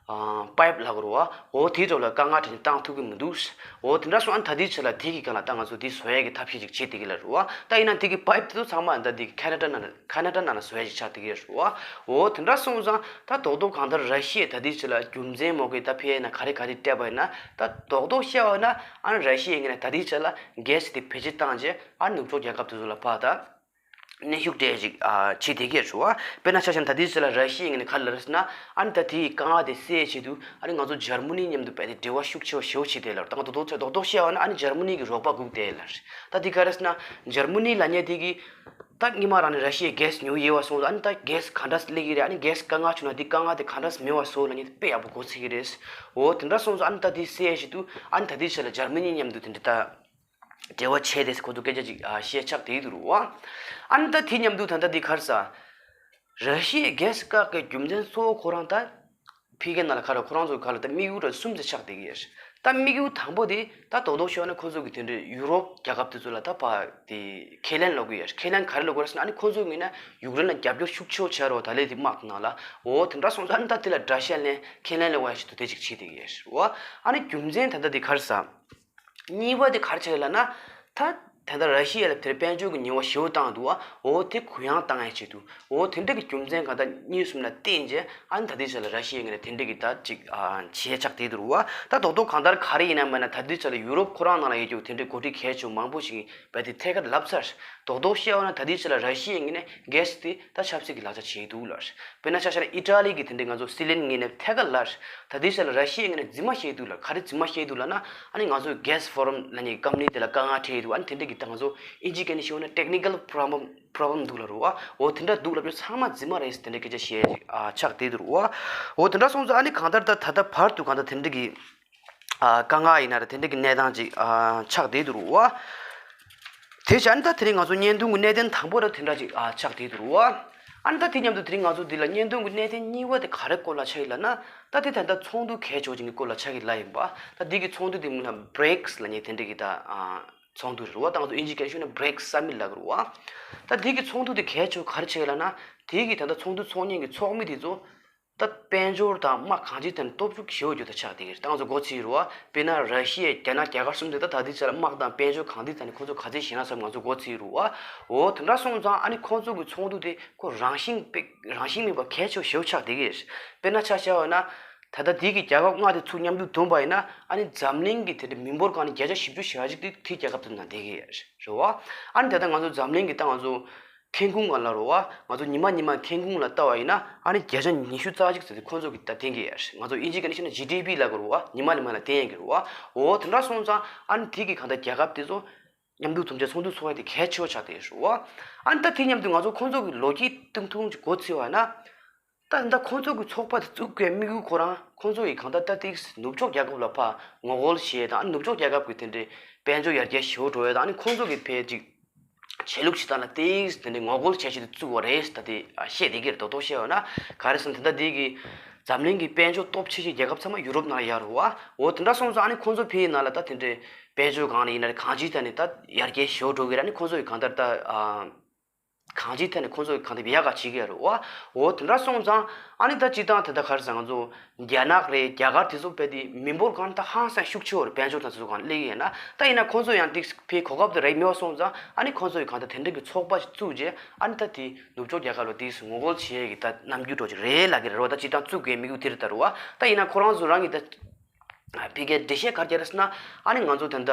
པའིབ་ལབ་དགོས་རེད་བ། འོ་དེའི་ཐོག་ལ་དཀའ་ངལ་འཕྲད་ནས་བཏང་ཐུབ་ཀྱི་མི་འདུག་འོ་དེ་འདྲ་སོང་ཨ་ནི་ད་ལྟའི་ཆ་ལ་དེ་གི་སྒང་ལ་ད་ང་ཚོ་དེ་བཟོ་ཡས་ཀྱི་ཐབས་ཤེས་ཅིག་བྱེད་བསྡད་ཀྱི་ལབ་རེད་བ། ད་ཡིན་ན་དེ་གི་པའིབ་དེ་ཚོ་ཚང་མ་ད་དེ་གི་ཁེ་ན་ཌ་ནང་ལ་ཁེ་ན་ཌ་ནང་ལ་བཟོ་ཡས་ཅིག་ཆགས་བསྡད་ཀྱི་རེད་བ། འོ་དེ་འདྲ་སོང་ཙང་ད་རྡོག་རྡོག་གང་ལྟར་ར་ཤི་ཡས་ད་ལྟའི་ཆ་ལ་རྒྱུ་མཚན་མོ་གི་ད་ཕི་ཡས་ན་ག་རེ་ག་རེ་སྤྲད་པ་ཡིན་ན། ད་རྡོག་རྡོག་བཤད་པ་ན་ཨ་ནི་ར་ཤི་ཡའི་ངོས་ནས་ད་ལྟའི་ཆ་ལ་གྷེ་སི་དེ་བེད་སྤྱོད་བཏང་རྗེས་ཨ་ནི་ནུབ་ཕྱོགས་རྒྱལ་ཁབ་དེ་ཚོ་ལ་ཕར་ད་གནོན་ཤུགས་སྤྲད་ཅིག་ཨ་བྱེད་བསྡད་ཀྱི་རེད་བ། དཔེར་ན་ཆ་བཞག་ན་ད་ལྟའི་ཆ་ལ་ར་ཤི་ཡའི་ངོས་ནས་ག་རེ་ལབ་རེད་ཟེར་ན། ཨ་ནི་ད་དེའི་དཀའ་ངལ་དེ་སེལ་ཆེད་དུ་ཨ་ནི་ང་ཚོ་འཇར་མ་ནི་མཉམ་དུ་རྦད་དེ་འབྲེལ་བ་ཤུགས་ཆེ་བ་ཞེ་པོ་བྱེད་བསྡད་ལབ། ད་ང་ཚོ་རྡོག་རྡོག་རྡོག་རྡོག་བཤད་པ་ན་ཨ་ནི་འཇར་མ་ནི་གི་རོགས་པ་སྒུག་བསྡད་ལབ། ད་དེ་ག་རེ་ཟེར་ན་འཇར་མ་ནི་ལབ་མཁན་དེ་གི་ད་སྔོན་མ་རང་ནས་ར་ཤི་ཡའི་གྷེ་སི་ཉོ་ཡོད་པ་སོང་ཙང་ཨ་ནི་ད་གྷེ་སི་ག་འདྲ་སླེབས་ཀྱི་རེད། ཨ་ནི་གྷེ་སི་དཀའ་ངལ་བྱུང་ན་དེ་དཀའ་ངལ་དེ་ག་འདྲ་མེད་པ་བཟོ་ལབ་མཁན་དེ་དཔེ་ཡག་པོ་གོ་ཚོད་ཀྱི་རེད། འོ་དེ་འདྲ་སོང་ཙང་ཨ་ནི་ད་དེ་སེལ་ཆེད་དུ་ཨ་ནི་ད་དེའི་ཆ་ལ་འཇར་མ་ནི་མཉམ་དུ་དེ་འདྲ་ད། འབྲེལ་བ་བྱས་ཏེ་ཁོ་ཚོ་སྐད་ཆ་ཅིག་ཨ་བཤད་ཆགས་བསྡད་འདུག་རུ་བ། ཨ་ནི་ད་དེ་མཉམ་དུ་ད་ལྟ་འདི་ག་རེ་ཟེར། ར་ཤི་ཡས་གྷེ་སི་བཀག་གི་རྒྱུ་མཚན་གཙོ་བོ་ཁོ་རང་ད། ཕི་གེ་ནང་ལ་ག་རེ་ཁོ་རང་ཚོ་ག་ལ་ད་དམིགས་ཡུལ་ར་གསུམ་ཙམ་ཆགས་བསྡད་ཀྱི་ཡོད། ད་དམིགས་ཡུལ་དང་པོ་དེ་ད་རྡོག་རྡོག་ཤོད་ན་ཁོ་ཚོ་གི་དེ་འདྲའི་ཡུ་རོབ་རྒྱལ་ཁབ་དེ་ཚོ་ལ་ད་ཕར་དེ་ཁས་ལེན་ལོག་གི་ཡོད། ཁས་ལེན་ག་རེ་ལོག་གི་རེད་ཟེར་ན་ཨ་ནི་ཁོ་ཚོ་ངོས་ནས་ཡུཀ་རེན་ལ་རྒྱབ་སྐྱོར་ཤུགས་ཆེ་བོ་བྱས་རོགས་ད་ལས་དེ་དམག་ནང་ལ། འོ་དེ་འདྲ་སོང་ཙང་ཨ་ནི་ད་དེ་ལ་དགྲ་ཤ་ལེན་ཁས་ལེན་ལོག་ཡ་ཞིག་ཏུ་དེ་ཅིག་བྱེད་བསྡད་ཀྱི་ཡོད་རུ་བ། ཨ་ནི་རྒྱུ་མཚན་ད་ལྟ་དེ་ག་རེ་ཟེར། གཉིས་པ་དེ་ག་རེ་ཆགས་ཡོད་ལབ་ན། ད་དེ་འདྲ་ར་ཤི་ཡ་ལ་དེར་དཔལ་འབྱོར་གྱི་ཉེས་པ་ཞེ་པོ་བཏང་འདུག་བ། འོ་དེ་གུ་ཡངས་བཏང་ཡ་ཆེད་དུ། འོ་དེ་འདྲ་གི་རྒྱུ་མཚན་གང་ལྟར་གཉིས་གསུམ་ལ་བརྟེན་རྗེས་ཨ་ནི་ད་ལྟའི་ཆ་ལ་ར་ཤི་ཡའི་ངོས་ནས་དེ་འདྲ་གི་ད་ཅིག་ཨ་བྱས་ཆགས་བསྡད་འདུག་རུ་བ། ད་རྡོག་རྡོག་གང་ལྟར་ག་རེ་ཡིན་ན་མིན་ན་ད་ལྟའི་ཆ་ལ་ཡུ་རོབ་ཁོ་རང་ནང་ལ་ཡོད་རྒྱུ་དེ་འདྲའི་འགོ་ཁྲིད་གལ་ཆེ་མང་པོ་ཞིག་རྦད་དེ་ཐད་ཀར་ལབ་ཚར། རྡོག་རྡོག་བཤད་པ་ན་ད་ལྟའི་ཆ་ལ་ར་ཤི་ཡའི་ངོས་ནས་གྷེ་སི་དེ་ད་ཆབ་སྲིད་ཀྱི་ལག་ཆ་བྱས་འདུག་ལབ། དཔེར་ན་ཆ་བཞག་ན་ཨི་ཊ་ལི་གི་དེ་འདྲའི་ང་ཚོ་སྲིད་བློན་ངོས་ནས་ཐད་ཀར་ལབ། ད་ལྟའི་ཆ་ལ་ར་ཤི་ཡའི་ངོས་ནས་རྫུན་མ་བཤད་འདུག་ལབ། ག་རེ་རྫུན་མ་བཤད་འདུག་ལབ་ན། ཨ་ནི་ང་ཚོ་གྷེ་སི་ཕོ་རམ་ལབ་མཁན་གྱི་ཀམ་པ་ནི་དེ་ལ་དཀའ་ངལ་འཕྲད་འདུག་ཨ་ནི་དེ་འདྲ་གི་ད་ང་ཚོ་ཨིན་ཇི་སྐད་ནས་ཞུས་ན་ཊེག་ནི་ཀལ་པོ་རོབ་ལེམ་པོ་རོབ་ལེམ་འདུག་ལབ་རུ་བ། འོ་དེ་འདྲ་འདུག་ལབ་རྒྱུ་ཚང་མ་རྫུན་མ་རེད་ཟེར་དེ་འདྲ་སྐད་ཆ་བཤད་ཅིག་ཨ་ཆགས་བསྡད་འདུག་རུ་བ། འོ་དེ་འདྲ་སོང་ཙང་ཨ་ནི་གང་ལྟར་ད་ད་ལྟ་བར་དུ་གང་ལྟར་དེ་འདྲ་གི་ཨ་དཀའ་ངལ་ཡིན་ན་ར་དེ་འདྲ་གི་གནས་སྟངས་ཅིག་ཨ་ཆགས་བསྡད་འདུག་རུ་བ། དེ་བྱས་ཨ་ནི་ད་དེ་རིང་ང་ཚོ་བརྙན་ཐུང་གི་གནད་དོན་དང་པོ་ར་དེ་འདྲ་ཅིག་ཨ་ཆགས་བསྡད་འདུག་རུ་བ། ཨ་ནི་ད་དེ་མཉམ་དུ་དེ་རིང་ང་ཚོ་འདི་ལ་བརྙན་ཐུང་གི་གནད་དོན་གཉིས་པ་དེ་ག་རེ་སྐོར་ལ་ཆགས་ཡིན་ལབ་ན། ད་དེ་ད་ལྟ་ཚོགས་འདུ་གལ་ཆེ་བ་ཅིག་གི་སྐོར་ལ་ཆགས་ཀྱི་ལབ་ཡིན་པ། ད་འདི་གི་ཚོགས་འདུ་དེ་མིང་ལ་བྷི་རིག་སི་ལབ་མཁན་དེ་འདྲ་གི་ད་ཨ་ཚོགས་འདུ་རེད་རུ་བ། ད་ང་ཚོ་ཨིན་ཇི་སྐད་ཞུས་ན་བྷི་རིག་སི་སམ་མིཊ་ལབ་ཀྱི་རུ་བ། ད་འདི་གི་ཚོགས་འདུ་དེ་གལ་ཆེ་བ་ག་རེ་ཆགས་ཡིན་ལབ་ན། དེ་གི་ད་ལྟ་ཚོགས་འདུ་ཚོགས་མཁན་གྱི་ཚོགས་མི་དེ་ཚོ་ད་དཔལ་འབྱོར་དང་དམག་གང་ཅིའི་ཐད་ནས་སྟོབས་ཤུགས་ཞེ་པོ་ཅིག་ད་ཆགས་བསྡད་ཀྱི་རེད། ད་ང་ཚོ་མགོ་ཚོས་རུ་བ། དཔེར་ན་ར་ཤི་ཡ་རྒྱ་ནག་རྒྱ་གར་གསུམ་དེ་ད་ད་ལྟའི་ཆ་ལ་དམག་དང་དཔལ་འབྱོར་གང་ཅིའི་ཐད་ནས་ཁོང་ཚོ་ག་ཚོད་ཞན་ན་བསམ་ང་ཚོ་མགོ་ཚོས་རུ་བ། འོ་དེ་འདྲ་སོང་ཙང་ཨ་ནི་ཁོང་ཚོ་གི་ཚོགས་འདུ་དེ་ཁོ་རང་བཞིན་པའི་རང་བཞིན་མེད་པ་གལ་ཆེ་བ་ཞེ་པོ་ཆགས་བསྡད་ཀྱི་རེད། དཔེར་ན་ཆ་བཞག་པ་ན། ད་ལྟ་དེ་གི་རྒྱལ་ཁབ་ལྔ་དེ་ཚུར་མཉམ་དུ་བསྡོམས་པ་ཡིན་ན་ཨ་ནི་འཛམ་གླིང་གི་དེ་འདྲ་མི་འབོར་སྒང་ནས་བརྒྱ་ཆ་བཞི་བཅུ་ཞེ་གཅིག་དེ་དེ་རྒྱལ་ཁབ་དེ་ནང་བསྡད་ཀྱི་ཡོད་རེད་བ། ཨ་ནི་ད་ལྟ་ང་ཚོ་འཛམ་གླིང་གི་ད་ང་ཚོ་ཐོན་ཁུངས་སྒང་ལ་རུ་བ། ང་ཚོ་ཉི་མ་ཉི་མ་ཐོན་ཁུངས་ལ་ལྟ་བ་ཡིན་ན་ཨ་ནི་བརྒྱ་ཆ་ཉི་ཤུ་རྩ་གཅིག་ཙམ་དེ་ཁོང་ཚོ་གིས་ད་འཐེན་གྱི་ཡོད་རེད། ང་ཚོ་དབྱིན་ཇིའི་སྐད་ནས་བཤད་ན་ཇི་ཌི་པི་ལབ་ཀྱི་རུ་བ། ཉི་མ་ཉི་མ་ལ་འཐེན་ཡོང་གི་རུ་བ། འོ་དེ་འདྲ་སོང་ཙང་ཨ་ནི་དེ་གི་གང་ལྟར་རྒྱལ་ཁབ་དེ་ཚོ་མཉམ་དུ་འཛོམས་བྱས་ཚོགས་འདུ་ཚོགས་ཡ་དེ་གལ་ཆེ་བ་ཆགས་བསྡད་ཡོད་རེད་བ། ཨ་ནི་ད་དེ་མཉམ་དུ་ང་ཚོ་ཁོང་ཚོ་གི་ལོ་རྒྱུས་སྟེང་ཐུང་ཅིག་མགོ་ཚོས་པ་ན། ད་ད་ཁོང་ཚོ་གི་ཚོགས་པ་དེ་བཙུགས་པའི་དམིགས་ཡུལ་ཁོ་རང་ཁོང་ཚོ་ཡི་གང་ལྟར་ད་ཏིག་ནུབ་ཕྱོགས་རྒྱལ་ཁབ་ལ་ཕར་ངོ་རྒོལ་བྱེད་དང་ནུབ་ཕྱོགས་རྒྱལ་ཁབ་ཀྱི་དེ་འདྲའི་དཔལ་འབྱོར་ཡར་རྒྱས་ཞེ་པོ་འགྲོ་ཡ་དང་ཨ་ནི་ཁོང་ཚོ་གི་ཕལ་ཅིག་ཆོས་ལུགས་སྤྱི་དང་ལ་ཏིག་དེ་འདྲའི་ངོ་རྒོལ་བྱེད་ཆེད་དུ་བཙུགས་པ་རེད། ད་དེ་བཤད་བསྡད་ཀྱི་རེད། རྡོག་རྡོག་བཤད་པ་ན་ག་རེ་ཟེར་ན་དེ་འདྲ་དེ་གི་འཛམ་གླིང་གི་དཔལ་འབྱོར་སྟོབས་ཆེ་ཤོས་རྒྱལ་ཁབ་ཚང་མ་ཡུ་རོབ་ནང་ལ་ཡོད་རེད་བ། འོ་དེ་འདྲ་སོང་ཙང་ཨ་ནི་ཁོང་ཚོ་ཕའི་ནང་ལ་ད་དེ་འདྲའི་དཔལ་འབྱོར་སྒང་ལ་ཡིན་ན་རེད། གང་ཅིའི་ཐད་ནས་ད་ཡར་རྒྱས་ཞེ་པོ་འགྲོ་གི་རེད། ཨ་ནི་ཁོང་ཚོ་ཡི་གང་ལྟར་ད་ཨ། གང་ཅིའི་ཐད་ནས་ཁོང་ཚོ་གི་གང་ལྟར་ཡག་ག་བྱེད་ཀྱི་ཡོད་རེད་བ། འོ་དེ་འདྲ་སོང་ཙང་ཨ་ནི་ད་སྤྱིར་བཏང་དེ་ད་ག་རེ་ཟེར་ང་ཚོ་རྒྱ་ནག་རེད། རྒྱ་གར་དེ་ཚོ་དཔེ་དེ་མི་འབོར་གང་ད་ཧང་སང་ཤུགས་ཆེ་བ་རེད། དཔལ་འབྱོར་དང་དེ་ཚོ་གང་སླེབས་ཀྱི་ཡོད་ན། ད་ཡིན་ན་ཁོང་ཚོ་ཡང་ཏིག་ཕའི་གོ་སྐབས་དེ་རག་མེད་པ་སོང་ཙང་ཨ་ནི་ཁོང་ཚོ་ཡི་གང་ལྟར་དེ་འདྲ་གི་ཚོགས་པ་ཞིག་བཙུགས་རྗེས་ཨ་ནི་ད་དེ་ནུབ་ཕྱོགས་རྒྱལ་ཁབ་ལ་ཏིག་ངོ་རྒོལ་བྱེད་ཡས་ཀྱི་ད་རྣམ་འགྱུར་འགྲོ་གི་རེད་ལབ་ཀྱི་རེད་བ། ད་སྤྱིར་བཏང་བཙུགས་དགོས་དམིགས་ཡུལ་དེ་རེད་ད་རུ་བ། ད་ཡིན་ན་ཁོ་རང་ཚོ་རང་གི་ད། ཕ་གིའི་འགྲེལ་བཤད་ག་རེ་རྒྱག་རེད་ཟེར་ན། ཨ་ནི་ང་ཚོ་ད་ལྟ།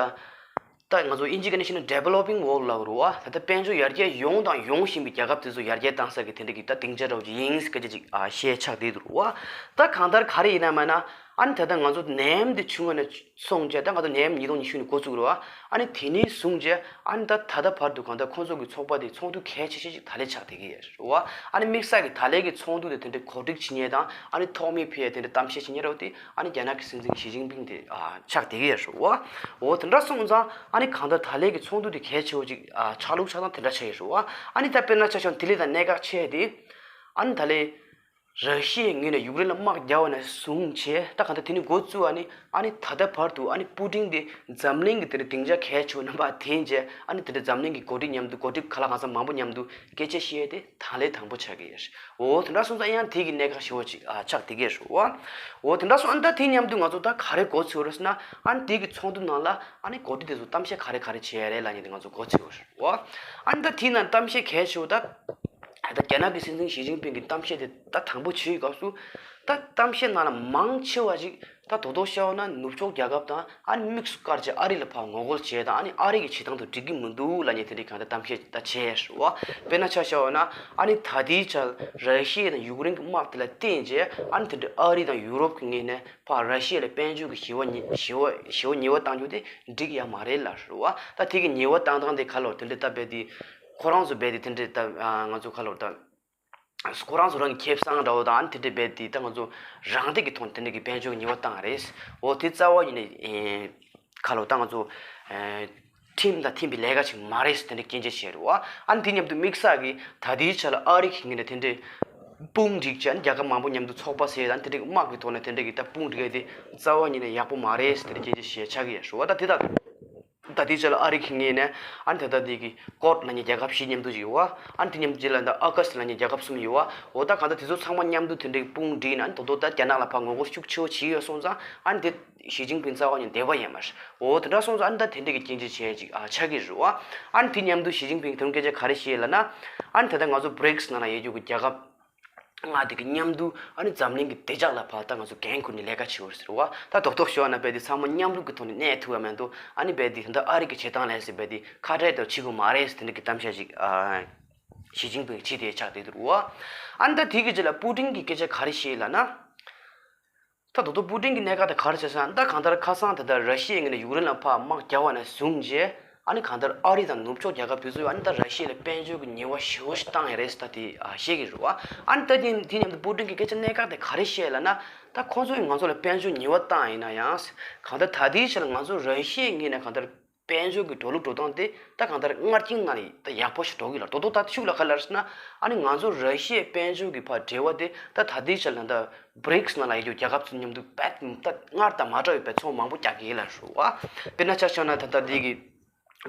ད་ང་ཚོ་དབྱིན་ཇིའི་སྐད་ནས་བཤད་ན་Developing World ལབ་རུ་བ། ད་ལྟ་དཔལ་འབྱོར་ཡར་རྒྱས་ཡོང་དང་ཡོང་བཞིན་པའི་རྒྱལ་ཁབ་དེ་ཚོ་ཡར་རྒྱས་བཏང་ས་གི་དེ་འདྲ་གི་ད་སྡིངས་ཆ་འདྲ་བོ་ཅིག་ཡིན་སྐད་ཆ་ཅིག་ཨ་བཤད་ཆགས་བསྡད་འདུག་རུ་བ། ད་གང་ལྟར་ག་རེ་ཡིན་ན་མ་ན། ཨ་ནི་ད་ལྟ་ང་ཚོ་ནད་ཡམས་འདི་བྱུང་བ་ནས་སོང་རྗེས་ད་ང་ཚོ་ནད་ཡམས་ཉིས་སྟོང་ཉི་ཤུ་ནས་འགོ་བཙུགས་རུ་བ། ཨ་ནི་དེ་ནས་བཟུང་རྗེས་ཨ་ནི་ད་ད་ལྟ་བར་དུ་གང་ལྟར་ཁོང་ཚོ་གི་ཚོགས་པ་དེ་ཚོགས་འདུ་གལ་ཆེ་ཤོས་ཅིག་ད་ལས་ཆགས་བསྡད་ཀྱི་ཡོད་རེད་བ། ཨ་ནི་དམིགས་བསལ་གི་ད་ལས་ཀྱི་ཚོགས་འདུ་དེ་དེ་འདྲ་གོ་སྒྲིག་བྱེད་མཁན་དང་ཨ་ནི་ཐོག་མའི་ཕ་གིའི་དེ་འདྲ་གཏམ་བཤད་བྱེད་མཁན་རེད་བ། དེ་ཨ་ནི་རྒྱ་ནག་གི་སྲིད་འཛིན་ཞི་ཅིན་ཕིང་དེ་ཨ་ཆགས་བསྡད་ཀྱི་ཡོད་རེད་བ། འོ་དེ་འདྲ་སོང་ཙང་ཨ་ནི་གང་ལྟར་ད་ལས་ཀྱི་ཚོགས་འདུ་དེ་གལ་ཆེ་བོ་ཅིག་ཨ་ཆགས་ལུགས་ཆགས་སྟངས་དེ་འདྲ་ཆགས་ཡོད་རེད་བ། ཨ་ནི་ད་དཔེར་ན་ཆ་བཞག་ན་ལྡི་ལི་དང་གནད་འགག་ཆེ་དེ་ཨ་ནི་ད་ལས། ར་ཤི་ཡའི་ངོས་ནས་ཡུཀ་རེན་ལ་དམག་རྒྱག་པ་ནས་བཟུང་བྱས། ད་གང་ལྟར་དེ་ནི་འགོ་བཙུགས་པ་ནི། ཨ་ནི་ད་ལྟ་བར་དུ་ཨ་ནི་པུ་ཏིན་དེ་འཛམ་གླིང་གི་དེ་འདྲ་སྡིངས་ཆ་གལ་ཆེ་བོ་རྣམ་པ་དེ་བྱས། ཨ་ནི་དེ་འདྲ་འཛམ་གླིང་གི་འགོ་ཁྲིད་མཉམ་དུ། འགོ་ཁྲིད་ག་ལ་གང་འཚམ་མང་པོ་མཉམ་དུ་སྐད་ཆ་བཤད་དེ་ད་ལན་དང་པོ་ཆགས་ཀྱི་ཡོད། འོ་དེ་འདྲ་སོང་ཙང་ཡང་དེ་གི་གནད་འགག་ཞེ་པོ་ཅིག་ཨ་ཆགས་བསྡད་ཀྱི་ཡོད། འོ་དེ་འདྲ་སོང་ཨ་ནི་ད་དེ་མཉམ་དུ་ང་ཚོ་ད་ག་རེ་འགོ་ཚུགས་རེད་ཟེར་ན། ཨ་ནི་དེ་གི་ཚོགས་འདུ་ནང་ལ་ཨ་ནི་འགོ་ཁྲིད་དེ་ཚོ་གཏམ་བཤད་ག་རེ་ག་རེ་བྱས་རེད་ལབ་མཁན་དེ་ང་ཚོ་འགོ་ཚུགས་ཡོད། འོ་ཨ་ནི་ད་དེ་ནང་གཏམ་བཤད་གལ་ཆེ་བོ་ད། ད་རྒྱ་ནག་གི་སྲིད་འཛིན་ཞི་ཅིན་ཕིང་གི་གཏམ་བཤད་དེ་ད་དང་པོ་བྱེད་སྐབས་སུ། ད་གཏམ་བཤད་ནང་ལ་མང་ཆེ་བ་ཞིག་ད་རྡོག་རྡོག་བཤད་པ་ན་ནུབ་ཕྱོགས་རྒྱལ་ཁབ་དང་ཨ་ནི་དམིགས་སུ་བཀར་བྱས་ཨ་རི་ལ་ཕར་ངོ་རྒོལ་བྱས་དང་། ཨ་ནི་ཨ་རི་གི་བྱེད་སྟངས་དང་འགྲིག་གི་མི་འདུག་ལབ་མཁན་དེ་འདྲའི་གང་ལྟར་གཏམ་བཤད་ད་བྱས་རེད་བ། དཔེར་ན་ཆ་བཞག་པ་ན། ཨ་ནི་ད་ལྟའི་ཆར་ར་ཤི་ཡ་དང་ཡུཀ་རེན་གྱི་དམག་དེ་ལ་བརྟེན་བྱས། ཨ་ནི་དེ་འདྲའི་ཨ་རི་དང་ཡུ་རོབ་ཀྱི་ངོས་ནས་ཕར་ར་ཤི་ཡ་ལ་དཔལ་འབྱོར་གྱི་ཞི་བ་ཉེ་ཞི་བ་ཞི་བ་ཉེ་བ་བཏང་རྒྱུ་དེ་འགྲིག་ཡ་མ་རེད་ལབ་རེད་བ། ད་དེ་གི་ཉེ་བ་བཏང་སྟངས་དེ་ག་ལོར་དེ་འདྲའི་ད་རྦད་དེ། ཁོ་རང་ཚོ་རྦད་དེ་དེ་འདྲའི་ད་ང་ཚོ་ག་ལོར་ད། ཁོ་རང་ཚོ་རང་གི་ཁེ་བཟང་འདྲ་བོ་དང་། ཨ་ནི་དེ་འདྲའི་རྦད་དེ་ད་ང་ཚོ་རང་སྡེ་གི་ཐོག་ནས་དེ་འདྲའི་གི་དཔལ་འབྱོར་ཉེ་བ་བཏང་རེད། འོ་དེ་རྩ་བ་ཉིད་ནས་ཨེ་ག་ལོར་ད་ང་ཚོ་ཨེ་ཁྲིམས་དང་མཐུན་པའི་ལས་ཀ་ཞིག་མ་རེད་ཟེར་དེ་འདྲའི་སྐྱོན་བརྗོད་བྱས་རེད་བ། ཨ་ནི་དེ་མཉམ་དུ་དམིགས་བསལ་གྱི་ད་ལྟའི་ཆ་ལ་ཨ་རི་གི་ངོས་ནས་དེ་འདྲའི་དཔུང་སྒྲིག་བྱས། ཨ་ནི་རྒྱལ་ཁབ་མང་པོ་མཉམ་དུ་ཚོགས་པ་ཟེར། ཨ་ནི་དེ་འདྲའི་དམག་གི་ཐོག་ནས་དེ་འདྲའི་གི་ད་དཔུང་སྒྲིག་ཡས་དེ་རྩ་བ་ཉིད་ནས་ཡག་པོ་མ་རེད་ཟེར་དེ་འདྲའི་སྐྱོན་བརྗོད་བྱས་ཆགས་ཀྱི་ཡོད་རེད་བ། ད་དེ་ད། ད་ལྟའི་ཆ་ལ་ཨ་རི་གི་ངོས་ནས་ཨ་ནི་ད་ལྟ་འདི་གི་ཀོཌ་ལབ་མཁན་རྒྱལ་ཁབ་བཞི་མཉམ་དུ་ཅིག་ཡོད་བ། ཨ་ནི་དེ་མཉམ་དུ་ཅིག་ལ་ད་ཨ་ཀ་སི་ལབ་མཁན་རྒྱལ་ཁབ་གསུམ་ཡོད་བ། འོ་ད་གང་ལྟར་དེ་ཚོ་ཚང་མ་མཉམ་དུ་དེ་འདྲའི་དཔུང་སྒྲིག་ནས། ཨ་ནི་ད་དུང་ད་རྒྱ་ནག་ལ་ཕར་ངོ་རྒོལ་ཤུགས་ཆེ་བོ་བྱེད་ཀྱི་ཡོད་སོང་ཙང་། ཨ་ནི་དེ་ཞི་ཅིན་ཕིང་རྩ་བ་ནས་འདོད་པ་ཡོད་མ་རེད། འོ་དེ་འདྲ་སོང་ཙང་ཨ་ནི་ད་དེ་འདྲའི་གི་སྐྱོན་བརྗོད་བྱས་ཅིག་ཨ་ཆགས་ཀྱི་རེད་བ། ཨ་ནི་དེ་མཉམ་དུ་ཞི་ཅིན་ཕིང་དེ་རིང་སྐད་ཆ་ག་རེ་བཤད་ལབ་ན། ཨ་ནི་ད་ལྟ་ང་ཚོ་བྷི་རིག་སི་ནང་ལ་ཡོད་རྒྱུ་གི་རྒྱལ་ཁབ་ལྔ་དེ་གི་མཉམ་དུ་ཨ་ནི་འཛམ་གླིང་གི་བདེ་འཇགས་ལ་ཕར་ད་ང་ཚོ་འགན་ཁུར་ནས་ལས་ཀ་བྱེད་དགོས་ཟེར་བ། ད་རྡོག་རྡོག་ཞུ་བ་ན་རྦད་དེ་ཚང་མ་མཉམ་རུབ་ཀྱི་ཐོག་ནས་གནས་ཐུབ་པ་མེད་འདུག་ཨ་ནི་རྦད་དེ་ད་ཨ་རི་གི་བྱེད་སྟངས་ལས་ཟེར་རྦད་དེ་ཁ་བྲལ་དུ་བྱེད་དགོས་མ་རེད་ཟེར་དེ་འདྲ་གི་གཏམ་བཤད་ཅིག་ཨ་ཞི་ཅིན་ཕིང་བྱས་དེ་ཆགས་བསྡད་འདུག་བ། ཨ་ནི་ད་དེ་གི་རྗེས་ལ་པུ་ཏིན་གྱི་སྐད་ཆ་ག་རེ་བཤད་ལབ་ན། ད་རྡོག་རྡོག་པུ་ཏིན་གྱི་གནད་འགག་དེ་ག་རེ་བྱས་སོང་། ད་གང་ལྟར་ཁ་སང་དེ་ལྟར་ར་ཤི་ཡའི་ངོས་ནས་ཡུཀ་རེན་ལ་ཕར་དམག་རྒྱག་པ་ནས་བཟུང་བྱས། ཨ་ནི་གང་ལྟར་ཨ་རི་དང་ནུབ་ཕྱོགས་རྒྱལ་ཁབ་དེ་ཚོས་ཨ་ནི་ད་ར་ཤི་ཡ་ལ་དཔལ་འབྱོར་གྱི་ཉེས་པ་ཞེ་པོ་ཞིག་བཏང་ཡོད་རེད་ཟེར་ད་དེ་ཨ་བཤད་ཀྱི་རེད་བ། ཨ་ནི་ད་དེ་དེ་མཉམ་དུ་པུ་ཏིན་གྱི་སྐད་ཆ་གནད་འགག་དེ་ག་རེ་བཤད་ལབ་ན། ད་ཁོང་ཚོས་ང་ཚོ་ལ་དཔལ་འབྱོར་ཉེས་པ་བཏང་ཡིན་ན་ཡང་། གང་ལྟར་ད་ལྟའི་ཆ་ལ་ང་ཚོ་ར་ཤི་ཡའི་ངོས་ནས་གང་ལྟར་དཔལ་འབྱོར་གྱི་འགྲོ་ལུགས་འགྲོ་སྟངས་དེ་ད་གང་ལྟར་སྔར་གྱི་ནང་ནས་ད་ཡག་པོ་ཞིག་འགྲོ་གི་ལ། རྡོག་རྡོག་ད་ཤུགས་ལ་ག་ལ་རེད་ཟེར་ན། ཨ་ནི་ང་ཚོ་ར་ཤི་ཡའི་དཔལ་འབྱོར་གྱི་ཕར་འབྲེལ་བ་དེ་ད་ད་ལྟའི་ཆ་ལ་ད་བྷི་རིག་སི་ནང་ལ་ཡོད་རྒྱུ་རྒྱལ་ཁབ་ཚོ་མཉམ་དུ་རྦད་ད་སྔར་དང་མ་འདྲ་བའི་རྦད་ཚོང་མང་པོ་རྒྱག་གི་ཡིན་ལབ་རེད་བ། དཔེར་ན་ཆ་བཞག་ན་ད་ལྟ་འདི་གི་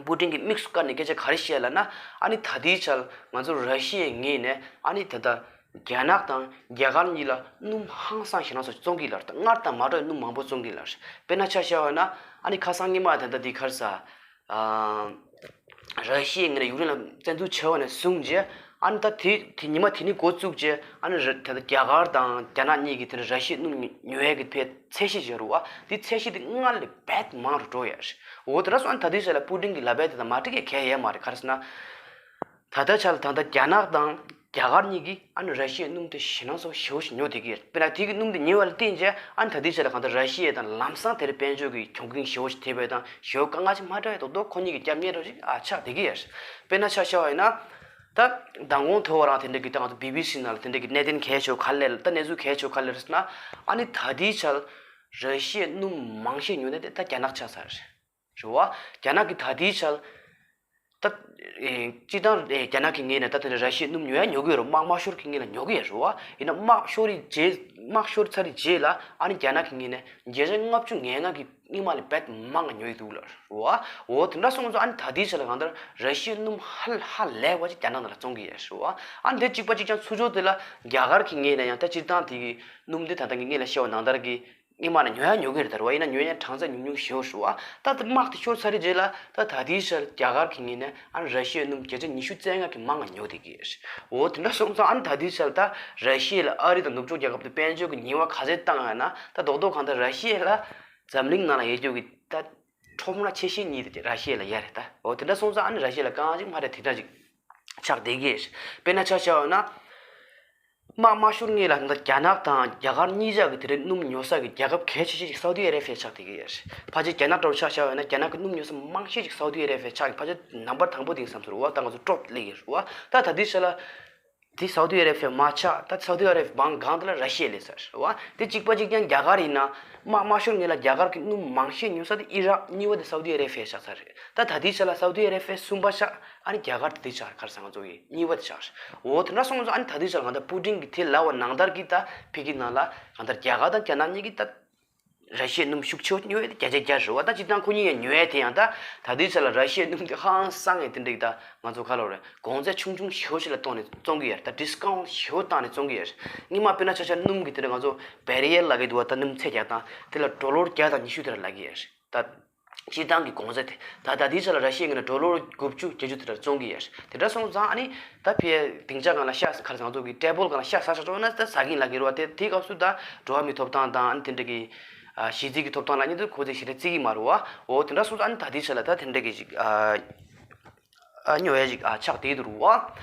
པུ་ཏིན་གྱིས་དམིགས་སུ་བཀར་ནས་སྐད་ཆ་ག་རེ་བཤད་ལབ་ན། ཨ་ནི་ད་ལྟའི་ཆར་ང་ཚོ་ར་ཤི་ཡའི་ངོས་ནས་ཨ་ནི་ད་ལྟ་རྒྱ་ནག་དང་རྒྱ་གར་གཉིས་ལ་སྣུམ་ཧང་སང་ཞེ་དྲག་ཙམ་བཙོང་གི་ལབ་རེད། སྔར་དང་མ་འདྲ་བའི་སྣུམ་མང་པོ་བཙོང་གི་ལབ་རེད། དཔེར་ན་ཆ་བཞག་པ་ན། ཨ་ནི་ཁ་སང་ཉི་མ་ད་ལྟ་འདི་ག་རེ་ཟེར། ཨ། ར་ཤི་ཡའི་ངོས་ནས་ཡུཀ་རེན་ལ་བཙན་འཛུལ་བྱས་པ་ནས་བཟུང་བྱས། ཨ་ནི་ད་དེ་དེ་ཉི་མ་དེ་ནས་འགོ་བཙུགས་བྱས། ཨ་ནི་ར་ད་ལྟ་རྒྱ་གར་དང་རྒྱ་ནག་གཉིས་ཀྱིས་དེ་ནས་ར་ཤི་ཡའི་སྣུམ་ཉོ་ཡས་ཀྱི་ཕར་ཚད་གཞི་བརྗོད་རེད་བ། དེ་ཚད་གཞི་དེ་སྔར་ལས་རྦད་མང་རུ་འགྲོ་ཡོད་རེད། འོ་དེ་འདྲ་སོང་ཨ་ནི་ད་ལྟའི་ཆ་ལ་པུ་ཏིན་གྱི་ལབ་ཡས་དེ་དང་མ་འགྲིག་གི་གང་ཡང་ཡོད་མ་རེད། ག་རེ་ཟེར་ན། ད་ལྟའི་ཆ་ལ་ད་ལྟ་རྒྱ་ནག་དང་རྒྱ་གར་གཉིས་ཀྱིས་ཨ་ནི་ར་ཤི་ཡའི་སྣུམ་དེ་ཞེ་དྲག་ཙམ་ཞེ་པོ་ཞིག་ཉོ་བསྡད་ཀྱི་ཡོད་རེད། དཔེར་ན་དེ་གི་སྣུམ་དེ་ཉོས་པ་ལ་བརྟེན་བྱས། ཨ་ནི་ད་ལྟའི་ཆ་ལ་གང་ལྟར་ར་ཤི་ཡ་དང་ལམ་སང་དེར་དཔལ་འབྱོར་གྱི་གྱོང་གུན་ཞེ་པོ་ཞིག་ཐེབས་པ་དང་ཞེ་པོ་དཀའ་ངལ་ཅིག་མ་འདྲ་བའི་རྡོག་རྡོག་ཁོ་གཉིས་ཀྱི་རྒྱབ་གཉེར་འདྲ་ཞིག་ཨ་ཆགས་བསྡད་ཀྱི་ཡོད་རེད། དཔེར་ན་ཆ་བཞག་པ་ཡིན་ན། ད་མདང་དགོང་ཐོས་པ་རང་དེ་འདྲ་གི་ད་ང་ཚོ་བི་བི་སི་ནང་ལ་དེ་འདྲ་གི་གནད་དོན་གལ་ཆེ་བ་ག་རེ་སླེབས་ལ། ད་གནས་ཚུལ་གལ་ཆེ་བ་ག་རེ་སླེབས་ལ་ཟེར་ན། ཨ་ནི་ད་ལྟའི་ཆར་ར་ཤི་ཡའི་སྣུམ་མང་ཤོས་ཉོ་མཁན་དེ་ད་རྒྱ་ནག་ཆགས་ཚར་རེད། རེད་བ། རྒྱ་ནག་གིས་ད་ལྟའི་ཆར། ད། ཨེ། སྤྱིར་བཏང་། ཨེ། རྒྱ་ནག་གི་ངོས་ནས་ད་ལྟ་ར་ཤི་ཡའི་སྣུམ་ཉོ་ཡ་ཉོ་གི་ཡོད་རེད། དམག་དམག་ཤོར་གྱི་སྔོན་ལ་ཉོ་གི་ཡོད་རེད་བ། ཡིན་ན་དམག་ཤོར་རེད་རྗེས། དམག་ཤོར་ཚར་རེད་རྗེས་ལ་ཨ་ནི་རྒྱ་ནག་གི་ངོས་ནས་བརྒྱ་ཆ་ལྔ་བཅུ་ང་ལྔ་གི་སྔོན་མ་ལས་རྦད་མང་བ་ཉོ་ཡི་འདུག་ལབ་རེད་བ། འོ་དེ་འདྲ་སོང་ཙང་ཨ་ནི་ད་ལྟའི་ཆ་ལ་གང་ལྟར་ར་ཤི་ཡའི་སྣུམ་ཧ་ཧ་ལས་པ་ཅིག་རྒྱ་ནག་ནང་ལ་བཙོང་གི་ཡོད་རེད་བ། ཨ་ནི་དེ་གཅིག་པ་གཅིག་རྐྱང་ཚུར་ཕྱོགས་དེ་ལ་རྒྱ་གར་གྱི་ངོས་ནས་ཡང་ད་སྤྱིར་བཏང་དེ་གི་སྣུམ་དེ་ད་ལྟ་གི་སྔོན་ལ་བཤད་པ་ནང་ལྟར་གྱི། སྔོན་མ་ནས་ཉོ་ཡ་ཉོ་གི་རེད་ད་རེད་བ། ཡིན་ན་ཉོ་ཡ་གྲངས་ཚད་ཉུང་ཉུང་ཞེ་པོ་རེད་བ། ད་དེ་དམག་དེ་ཤོར་ཚར་རེད་རྗེས་ལ་ད་ད་ལྟའི་ཆར་རྒྱ་གར་གྱི་ངོས་ནས་ཨ་ནི་ར་ཤི་ཡའི་སྣུམ་བརྒྱ་ཆ་ཉི་ཤུ་རྩ་ལྔ་གི་མང་བ་ཉོ་བསྡད་ཀྱི་རེད། འོ་དེ་འདྲ་སོང་ཙང་ཨ་ནི་ད་ལྟའི་ཆར་ད་ར་ཤི་ཡ་ལ་ཨ་རི་དང་ནུབ་ཕྱོགས་རྒྱལ་ཁབ་དེ་དཔལ་འབྱོར་གྱི་ཉེས་པ་ག་ཚད་བཏང་ཡོད་ན། ད་རྡོག་རྡོག་གང་ལྟར་ར་ཤི་ཡ་ལ་འཛམ་གླིང་ནང་ལ་ཡོད་རྒྱུ་གི་ད་ཁྲོམ་ར་ཆེ་ཤོས་གཉིས་དེ་ར་ཤི་ཡ་ལ་ཡོད་རེད་ད། འོ་དེ་འདྲ་སོང་ཙང་ཨ་ནི་ར་ཤི་ཡ་ལ་དཀའ་ངལ་ཅིག་མ་རེད་དེ་འདྲ་ཅིག་ཆགས་བསྡད་ཀྱི་རེད། དཔེར་ན་ཆ་བཞག་ཡོད་ན། དམག་དམག་ཤོར་སྔོན་ལ་ད་རྒྱ་ནག་དང་རྒྱ་གར་གཉིས་ཆ་གི་དེ་རིང་སྣུམ་ཉོ་ས་གི་རྒྱལ་ཁབ་གལ་ཆེ་ཤོས་ཤིག་སའུ་དི་ཨ་རེ་བྷི་ཡ་ཆགས་བསྡད་ཀྱི་ཡོད་རེད། ཕལ་ཆེར་རྒྱ་ནག་འདྲ་བོ་ཆ་བཞག་ཡོད་ན་རྒྱ་ནག་གི་སྣུམ་ཉོ་ས་མང་ཤོས་ཤིག་སའུ་དི་ཨ་རེ་བྷི་ཡ་ཆགས་ཀྱི། ཕལ་ཆེར་ནམ་བར་དང་པོ་དེ་ཡིན་བསམ་ཚུལ་བ་ད་ང་ཚོ་ཀྲོབ་སླེབས་ཀྱི་རེད་བ། ད་ད་ལྟའི་ཆ་ལ་ དེ་སའུ་དི་ཨ་རེ་བྷི་ཡ་མ་ཆགས། ད་སའུ་དི་ཨ་རེ་བྷི་ཡ་བང་སྒང་དེ་ལ་ར་ཤི་ཡ་སླེབས་ཚར་བ། དེ་གཅིག་པ་གཅིག་རྐྱང་རྒྱ་གར་ཡིན་ན་དམག་མ་ཤོར་སྔོན་ལ་རྒྱ་གར་གྱི་སྣུམ་མང་ཤས་ཉོ་ས་དེ་ཨི་རག། གཉིས་པ་དེ་སའུ་དི་ཨ་རེ་བྷི་ཡ་ཆགས་ཚར་རེད། ད་ད་ལྟའི་ཆ་ལ་སའུ་དི་ཨ་རེ་བྷི་ཡ་གསུམ་པ་ཆགས། ཨ་ནི་རྒྱ་གར་དེ་དེ་ཆགས། ག་རེ་ཟེར་ང་ཚོ་གི་གཉིས་པ་དེ་ཆགས། འོ་དེ་འདྲ་སོང་ཙང་ཨ་ནི་ད་ལྟའི་ཆ་ལ་ང་ཚོ་པུ་ཏིན་གྱིས་དེ་ལབ་པ་ནང་ལྟར་གྱི་ད་ཕ་གི་ནང་ལ་ང་ཚོ་རྒྱ་གར་དང་རྒྱ་ནག་གཉིས་ཀྱིས་ད་ར་ཤི་ཡའི་སྣུམ་ཤུགས་ཆེ་བོ་ཉོ་ཡས་དེ་བརྒྱ་ཆ་བརྒྱ་རེད་བ། ད་སྤྱིར་བཏང་ཁོ་གཉིས་ཡང་ཉོ་ཡས་དེ་ཡང་ད་ད་ལྟའི་ཆ་ལ་ར་ཤི་ཡའི་སྣུམ་དེ་ཧང་སང་ངས་དེ་འདྲ་གི་ད་ང་ཚོ་ག་ལབ་རེད། གོང་ཚད་ཆུང་ཆུང་ཞེ་པོ་ཞིག་ལ་གཏོང་ནས་བཙོང་གི་ཡོད་རེད། ད་ཌི་སི་ཀའུན་ཊི་ཞེ་པོ་བཏང་ནས་བཙོང་གི་ཡོད་རེད། སྔོན་མ་དཔེར་ན་ཆ་བཞག་སྣུམ་གྱི་དེ་འདྲ་ང་ཚོ་བེ་རི་ཡར་ལབ་ཀྱི་འདུག་བ། ད་སྣུམ་ཚད་རྒྱག་སྟངས་དེ་ལ་ཌོ་ལར་བརྒྱ་དང་ཉི་ཤུ་དེ་འདྲ་ལབ་ཀྱི་ཡོད་རེད། ད་སྤྱིར་བཏང་གི་གོང་ཚད་དེ་ད་ད་ལྟའི་ཆ་ལ་ར་ཤི་ཡའི་ངོས་ནས་ཌོ་ལར་དགུ་བཅུ་བརྒྱད་ཅུ་དེ་འདྲ་བཙོང་གི་ཡོད་རེད། དེ་འདྲ་སོང་ཙང་ཨ་ནི་ད་ཕའི་སྡིངས་ཆ་སྒང་ལ་ཤ་ཟ་ག་རེ་ཟེར། ང་ཚོ་གི་ཊེ་བལ་སྒང་ལ་ཤ་ཟ་ཤ་ཆོག་ན་ད་ཟ་གིན་ལབ་ཀྱི་རེད་བ། དེ་དེའི་སྐབས་སུ་ད་འགྲོ་བ་མིའི་ཐོབ་ཐང་དང་ཨ་ནི་དེ་འདྲ་གི་ཨ་གཞི་རྩའི་གི་ཐོབ་ཐང་ལབ་མཁན་དེ་ཁོ་ཚོས་ཞེ་དྲག་བརྩི་གི་མ་རེད་བ། འོ་དེ་འདྲ་སོང་ཙང་ཨ་ནི་ད་ལྟའི་ཆ་ལ་ད་དེ་འདྲ་གི་ཅིག་ཨ་ཨ་ཉོ་ཡ་ཅིག་ཨ་ཆགས་བསྡད་འདུག་རེད་བ།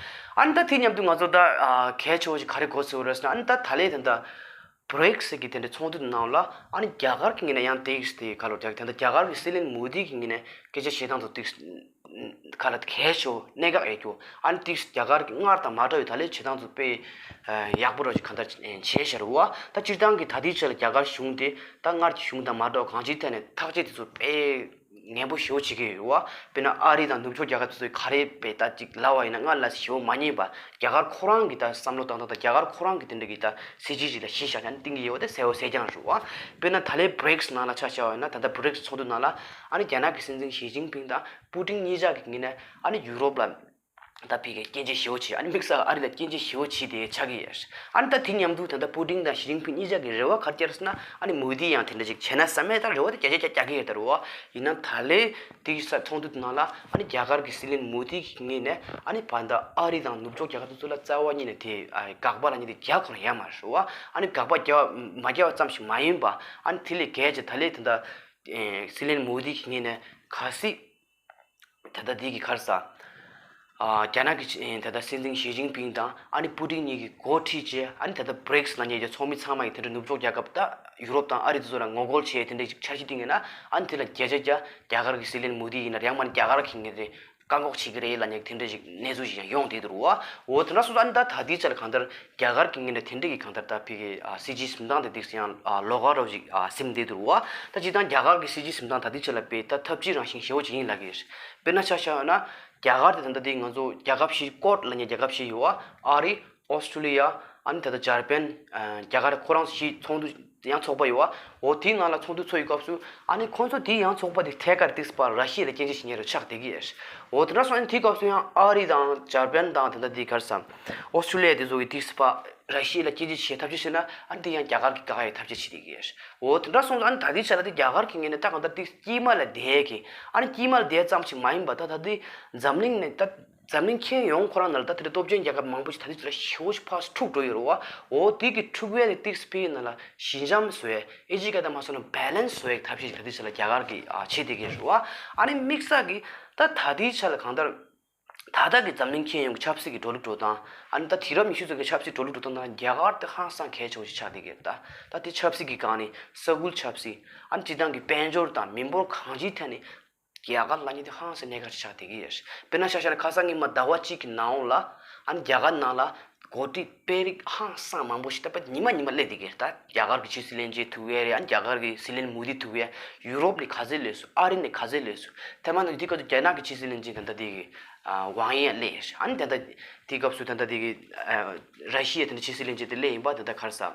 ཨ་ནི་ད་དེ་མཉམ་དུ་ང་ཚོ་ད་ཨ་གལ་ཆེ་བོ་ཞིག་ག་རེ་གོ་ཟེར་བ་རེད་ཟེར་ན། ཨ་ནི་ད་ད་ལས་ད་ལྟ་བྷི་རིག་སི་གི་དེ་འདྲའི་ཚོགས་འདུ་ནང་ལ་ཨ་ནི་རྒྱ་གར་གྱི་ངོས་ནས་ཡང་ཏིག་སི་དེ་ག་ལོ་རྒྱག་དེ་འདྲ་རྒྱ་གར་གྱི་སྲིད་བློན་མོ་དི་གི་ངོས་ནས་སྐད་ཆ་བཤད་སྟངས་ཚོ་ཏིག་སི་ག་ལ་གལ་ཆེ་བོ་གནད་འགག་ཡོད་རྒྱུ། ཨ་ནི་ཏིག་སི་རྒྱ་གར་གྱི་སྔར་དང་མ་འདྲ་བའི་ད་ལོའི་བྱེད་སྟངས་ཚོ་དཔེ་ཡག་པོ་ར་ཅིག་གང་ལྟར་བྱས་ཤར་བ། ད་སྤྱིར་བཏང་གི་ད་ལྟའི་ཆ་ལ་རྒྱ་གར་གཞུང་དེ་ད་སྔར་གྱི་གཞུང་དང་མ་འདྲ་བ་གང་ཅིའི་ཐད་ནས་ཐག་གཅོད་དེ་ཚོ་དཔེ་ངན་པོ་ཞེ་པོ་བྱེད་ཀྱི་ཡོད་བ། དཔེར་ན་ཨ་རི་དང་ནུབ་ཕྱོགས་རྒྱལ་ཁབ་དེ་ཚོས་ག་རེ་དཔེ་ད་ཅིག་ལབ་པ་ཡིན་ན་སྔར་ལ་ཞེ་པོ་མ་ཉན་པ། རྒྱ་གར་ཁོ་རང་གི་ད་བསམ་བློ་བཏང་སྟངས་དང་རྒྱ་གར་ཁོ་རང་གི་དེ་འདྲ་གི་ད་སྲིད་ཇུས་ཅིག་ལ་གཞི་བཞག་ནས་བཏིང་གི་ཡོད་པ་དེ་གསལ་པོ་གསལ་རྐྱང་རེད་བ། དཔེར་ན་ད་ལོའི་བྷི་རིག་སི་ནང་ལ་ཆ་བཞག་པ་ཡིན་ན། ད་ལྟ་བྷི་རིག་སི་ཚོགས་འདུ་ནང་ལ་ཨ་ནི་རྒྱ་ནག་གི་སྲིད་འཛིན་ཞི་ཅིན་ཕིང་དང་པུ་ཏིན་གཉིས་ཆ་གི་ངོས་ནས་ཨ་ནི་ཡུ་རོབ་ལ་ད་ཕ་གིའི་སྐྱོན་བརྗོད་ཞེ་པོ་བྱས། ཨ་ནི་དམིགས་བསལ་ཨ་རི་ལ་སྐྱོན་བརྗོད་ཞེ་པོ་བྱས་ཏེ་ཆགས་ཀྱི་ཡོད། ཨ་ནི་ད་དེ་མཉམ་དུ་ད་ལྟ་པུ་ཏིན་དང་ཞི་ཅིན་ཕིང་གཉིས་ཆ་གི་རེ་བ་ག་རེ་བསྐྱེད་ཟེར་ན། ཨ་ནི་མོ་དི་ཡང་དེ་འདྲ་ཅིག་བྱས་ན་བསམ་པའི་ད་རེ་བ་དེ་བརྒྱ་ཆ་བརྒྱ་རྒྱག་གི་ཡོད་ད་རེད་བ། ཡིན་ན་ད་ལོའི་དེ་ས་ཚོགས་འདུ་དེ་ནང་ལ་ཨ་ནི་རྒྱ་གར་གྱི་སྲིད་བློན་མོ་དི་གི་ངོས་ནས་ཨ་ནི་བར་ད་ཨ་རི་དང་ནུབ་ཕྱོགས་རྒྱལ་ཁབ་དེ་ཚོ་ལ་རྩ་བ་ཉིད་ནས་དེ་དགག་པ་ལབ་མཁན་དེ་རྒྱག་ཁོ་རང་ཡོད་མ་རེད་བ། ཨ་ནི་དགག་པ་རྒྱག་མ་རྒྱག་པ་ཙམ་ཞིག་མ་ཡིན་པ། ཨ་ནི་དེ་ལས་གལ་ཆེ་ད་ལོའི་དེ་འདྲ་སྲིད་བློན་མོ་དི་གི་ངོས་ནས་གལ་སྲིད་ད་ལྟ་འདི་གི་ག་རེ་ཟེར། ཨ་རྒྱ་ནག་གི་ད་ལྟ་སྲིད་འཛིན་ཞི་ཅིན་ཕིང་དང་ཨ་ནི་པུ་ཏིན་གཉིས་ཀྱིས་འགོ་ཁྲིད་བྱས། ཨ་ནི་ད་ལྟ་བྷི་རིག་སི་ལབ་མཁན་གྱི་ཚོགས་མི་ཚང་མ་གིས་དེ་འདྲ་ནུབ་ཕྱོགས་རྒྱལ་ཁབ་ད་ཡུ་རོབ་དང་ཨ་རི་དེ་ཚོ་ལ་ངོ་རྒོལ་བྱས། དེ་འདྲ་ཞིག་འཆར་གཞི་བཏིང་ཡོད་ན། ཨ་ནི་དེ་ལ་བརྒྱ་ཆ་བརྒྱ་རྒྱ་གར་གྱི་སྲིད་བློན་མོ་དི་ཡིན་ན་རེད། ཡང་མིན་ན་རྒྱ་གར་གྱི་ངོས་ནས་བཀག་འགོག་བྱེད་ཀྱི་རེད་ལབ་མཁན་དེ་འདྲ་ཞིག་གནས་ཚུལ་ཞིག་ཡང་ཡོང་བསྡད་འདུག་བ། འོ་དེ་འདྲ་སོང་ཙང་ཨ་ནི་ད་ད་ལྟའི་ཆ་ལ་གང་ལྟར་རྒྱ་གར་གྱི་ངོས་ནས་དེ་འདྲ་གི་གང་ལྟར་ད་ཕ་གི་ཨ་སྲིད་ཇུས་འཛིན་སྟངས་དེ་ཏོག་ཙམ་ཡང་ཨ་ལོགས་ཀ་རོབ་ཅིག་ཨ་ཟིན་བསྡད་འདུག་བ། ད་སྤྱིར་བཏང་རྒྱ་གར་གྱི་སྲིད་ཇུས་འཛིན་སྟངས་ད་ལྟའི་ཆ་ལ་དཔེ་ད་ཐབས་ཇུས་རང་བཞིན་ཞེ་པོ་ཅིག་ཡིན་ལབ་ཀྱི་ཡོད། དཔེར་ན་ཆ་བཞག་ཡོད་ན་རྒྱ་གར་དེ་ད་ལྟ་དེ་ང་ཚོ་རྒྱལ་ཁབ་བཞི། ཀོཌ་ལབ་མཁན་རྒྱལ་ཁབ་བཞི་ཡོད་བ། ཨ་རི། ཨོ་སི་ཀྲུ་ལི་ཡ། ཨ་ནི་ད་ལྟ་འཇར་པན། ཨ་རྒྱ་གར་ཁོ་རང་བཞི་ཚོགས་འདུ་ཡང་ཚོགས་པ་ཡོད་བ། འོ་དེའི་ནང་ལ་ཚོགས་འདུ་ཚོགས་ཡི་སྐབས་སུ་ཨ་ནི་ཁོང་ཚོ་དེ་ཡང་ཚོགས་པ་དེ་ཐད་ཀར་ཏོག་ཙམ་ར་ཤི་ཡ་ལ་སྐྱོན་བརྗོད་བྱེད་མཁན་རུ་ཆགས་བསྡད་ཀྱི་ཡོད། འོ་དེ་འདྲ་སོང་ཙང་དེའི་སྐབས་སུ་ཡང་ཨ་རི་དང་འཇར་པན་དང་དེ་འདྲ་དེ་ག་རེ་ཟེར། ཨོ་སི་ཀྲུ་ལི་ཡ་དེ་ཚོ་གིས་ཏོག་ཙམ་ར་ཤི་ཡ་ལ་སྐྱོན་བརྗོད་བྱེད་ཐབས་ཤེས་བྱས་ན། ཨ་ནི་དེ་ཡང་རྒྱ་གར་གྱིས་དགག་ཡའི་ཐབས་ཤེས་བྱེད་བསྡད་ཀྱི་ཡོད། འོ་དེ་འདྲ་སོང་ཙང་ཨ་ནི་ད་ལྟའི་ཆ་ལ་དེ་རྒྱ་གར་གྱི་ངོས་ནས་ད་གང་ལྟར་དེ་དཀྱིལ་མ་ལ་བསྡད་ཀྱི། ཨ་ནི་དཀྱིལ་མ་ལ་བསྡད་ཙམ་ཞིག་མ་ཡིན་པ། ད་ད་ལྟའི་འཛམ་གླིང་ནས་ད་འཛམ་གླིང་ཁྱོན་ཡོངས་ཁོ་རང་ནང་ལ་ད་དེ་འདྲ་སྟོབས་ཆེན་རྒྱལ་ཁབ་མང་པོ་ཞིག་ད་ལྟའི་ཆ་ལ་ཞེ་པོ་ཞིག་ཕར་འཁྲུག་འགྲོ་ཡོད་རེད་བ། འོ་དེ་གི་འཁྲུག་ཡ་དེ་ཏོག་ཙམ་ཕ་གིའི་ནང་ལ་ཞི་འཇམ་བཟོ་ཡ། ཨེ་ཅིག་ག་ད་མ་སོང་ན་བྷེ་ལེན་སི་བཟོ་ཡ་གི་ཐབས་ཤེས་ཞིག་ད་ལྟའི་ཆ་ལ་རྒྱ་གར་གྱིས་ཨ་བྱེད་བསྡད་ཀྱི་རེད་བ། ཨ་ནི་དམིགས་བསལ་གྱིས་ད་ད་ལྟའི་ཆ་ལ་གང་ལྟར་ད་ལྟ་གི་འཛམ་གླིང་ཁྱོན་ཡོངས་ཀྱི་ཆབ་སྲིད་ཀྱི་འགྲོ་ལུགས་འགྲོ་སྟངས། ཨ་ནི་ད་དུས་རབས་ཉི་ཤུ་ཙམ་གྱི་ཆབ་སྲིད་འགྲོ་ལུགས་འགྲོ་སྟངས་ནང་རྒྱ་གར་དེ་ཧང་སང་གལ་ཆེ་བོ་ཞིག་ཆགས་བསྡད་ཀྱི་རེད། ད་ད་དེ་ཆབ་སྲིད་ཀྱི་སྒང་ནས་ས་ཁུལ་ཆབ་སྲིད། ཨ་ནི་སྤྱིར་བཏང་གི་དཔལ་འབྱོར་དང་མི་འབོར་གང་ཅིའི་ཐད་ནས་རྒྱ་གར་ལབ་མཁན་དེ་ཧང་སང་གནད་འགག་ཆགས་བསྡད་ཀྱི་ཡོད། དཔེར་ན་ཆ་བཞག་ན་ཁ་སང་སྔོན་མ་ཟླ་བ་གཅིག་གི་ནང་ལ་ཨ་ནི་རྒྱ་གར་ནང་ལ་འགོ་ཁྲིད་དཔོན་རིགས་ཧང་སང་མང་པོ་ཞིག་ད་དཔེ་ཉི་མ་ཉི་མ་སླེབས་བསྡད་ཀྱི་རེད། ད་རྒྱ་གར་གྱི་ཕྱི་སྲིད་བློན་ཆེན་ཐུག་ཡས་རེད། ཨ་ནི་རྒྱ་གར་གྱི་སྲིད་བློན་མོ་དི་ཐུག་ཡས། ཡུ་རོབ་ནས་ག་ཚོད་སླེབས་སོང་། ཨ་རི་ནས་ག་ཚོད་སླེབས་སོང་། ཐ་མ་ནི་དེ་སྐབས་སུ་རྒྱ་ནག་གི་ཕྱི་སྲིད་བློན་ཆེན་ད་ལྟ་དེ་གི་ཨ་ཝང་ཡི་སླེབས་ཡས། ཨ་ནི་ད་ལྟ་དེ་སྐབས་སུ་ད་ལྟ་དེ་གི་ཨ་ར་ཤི་ཡའི་ད་ལྟ་ཕྱི་སྲིད་བློན་ཆེན་དེ་སླེབས་ཡིན་པ། ད་ལྟ་ག་རེ་ཟེར།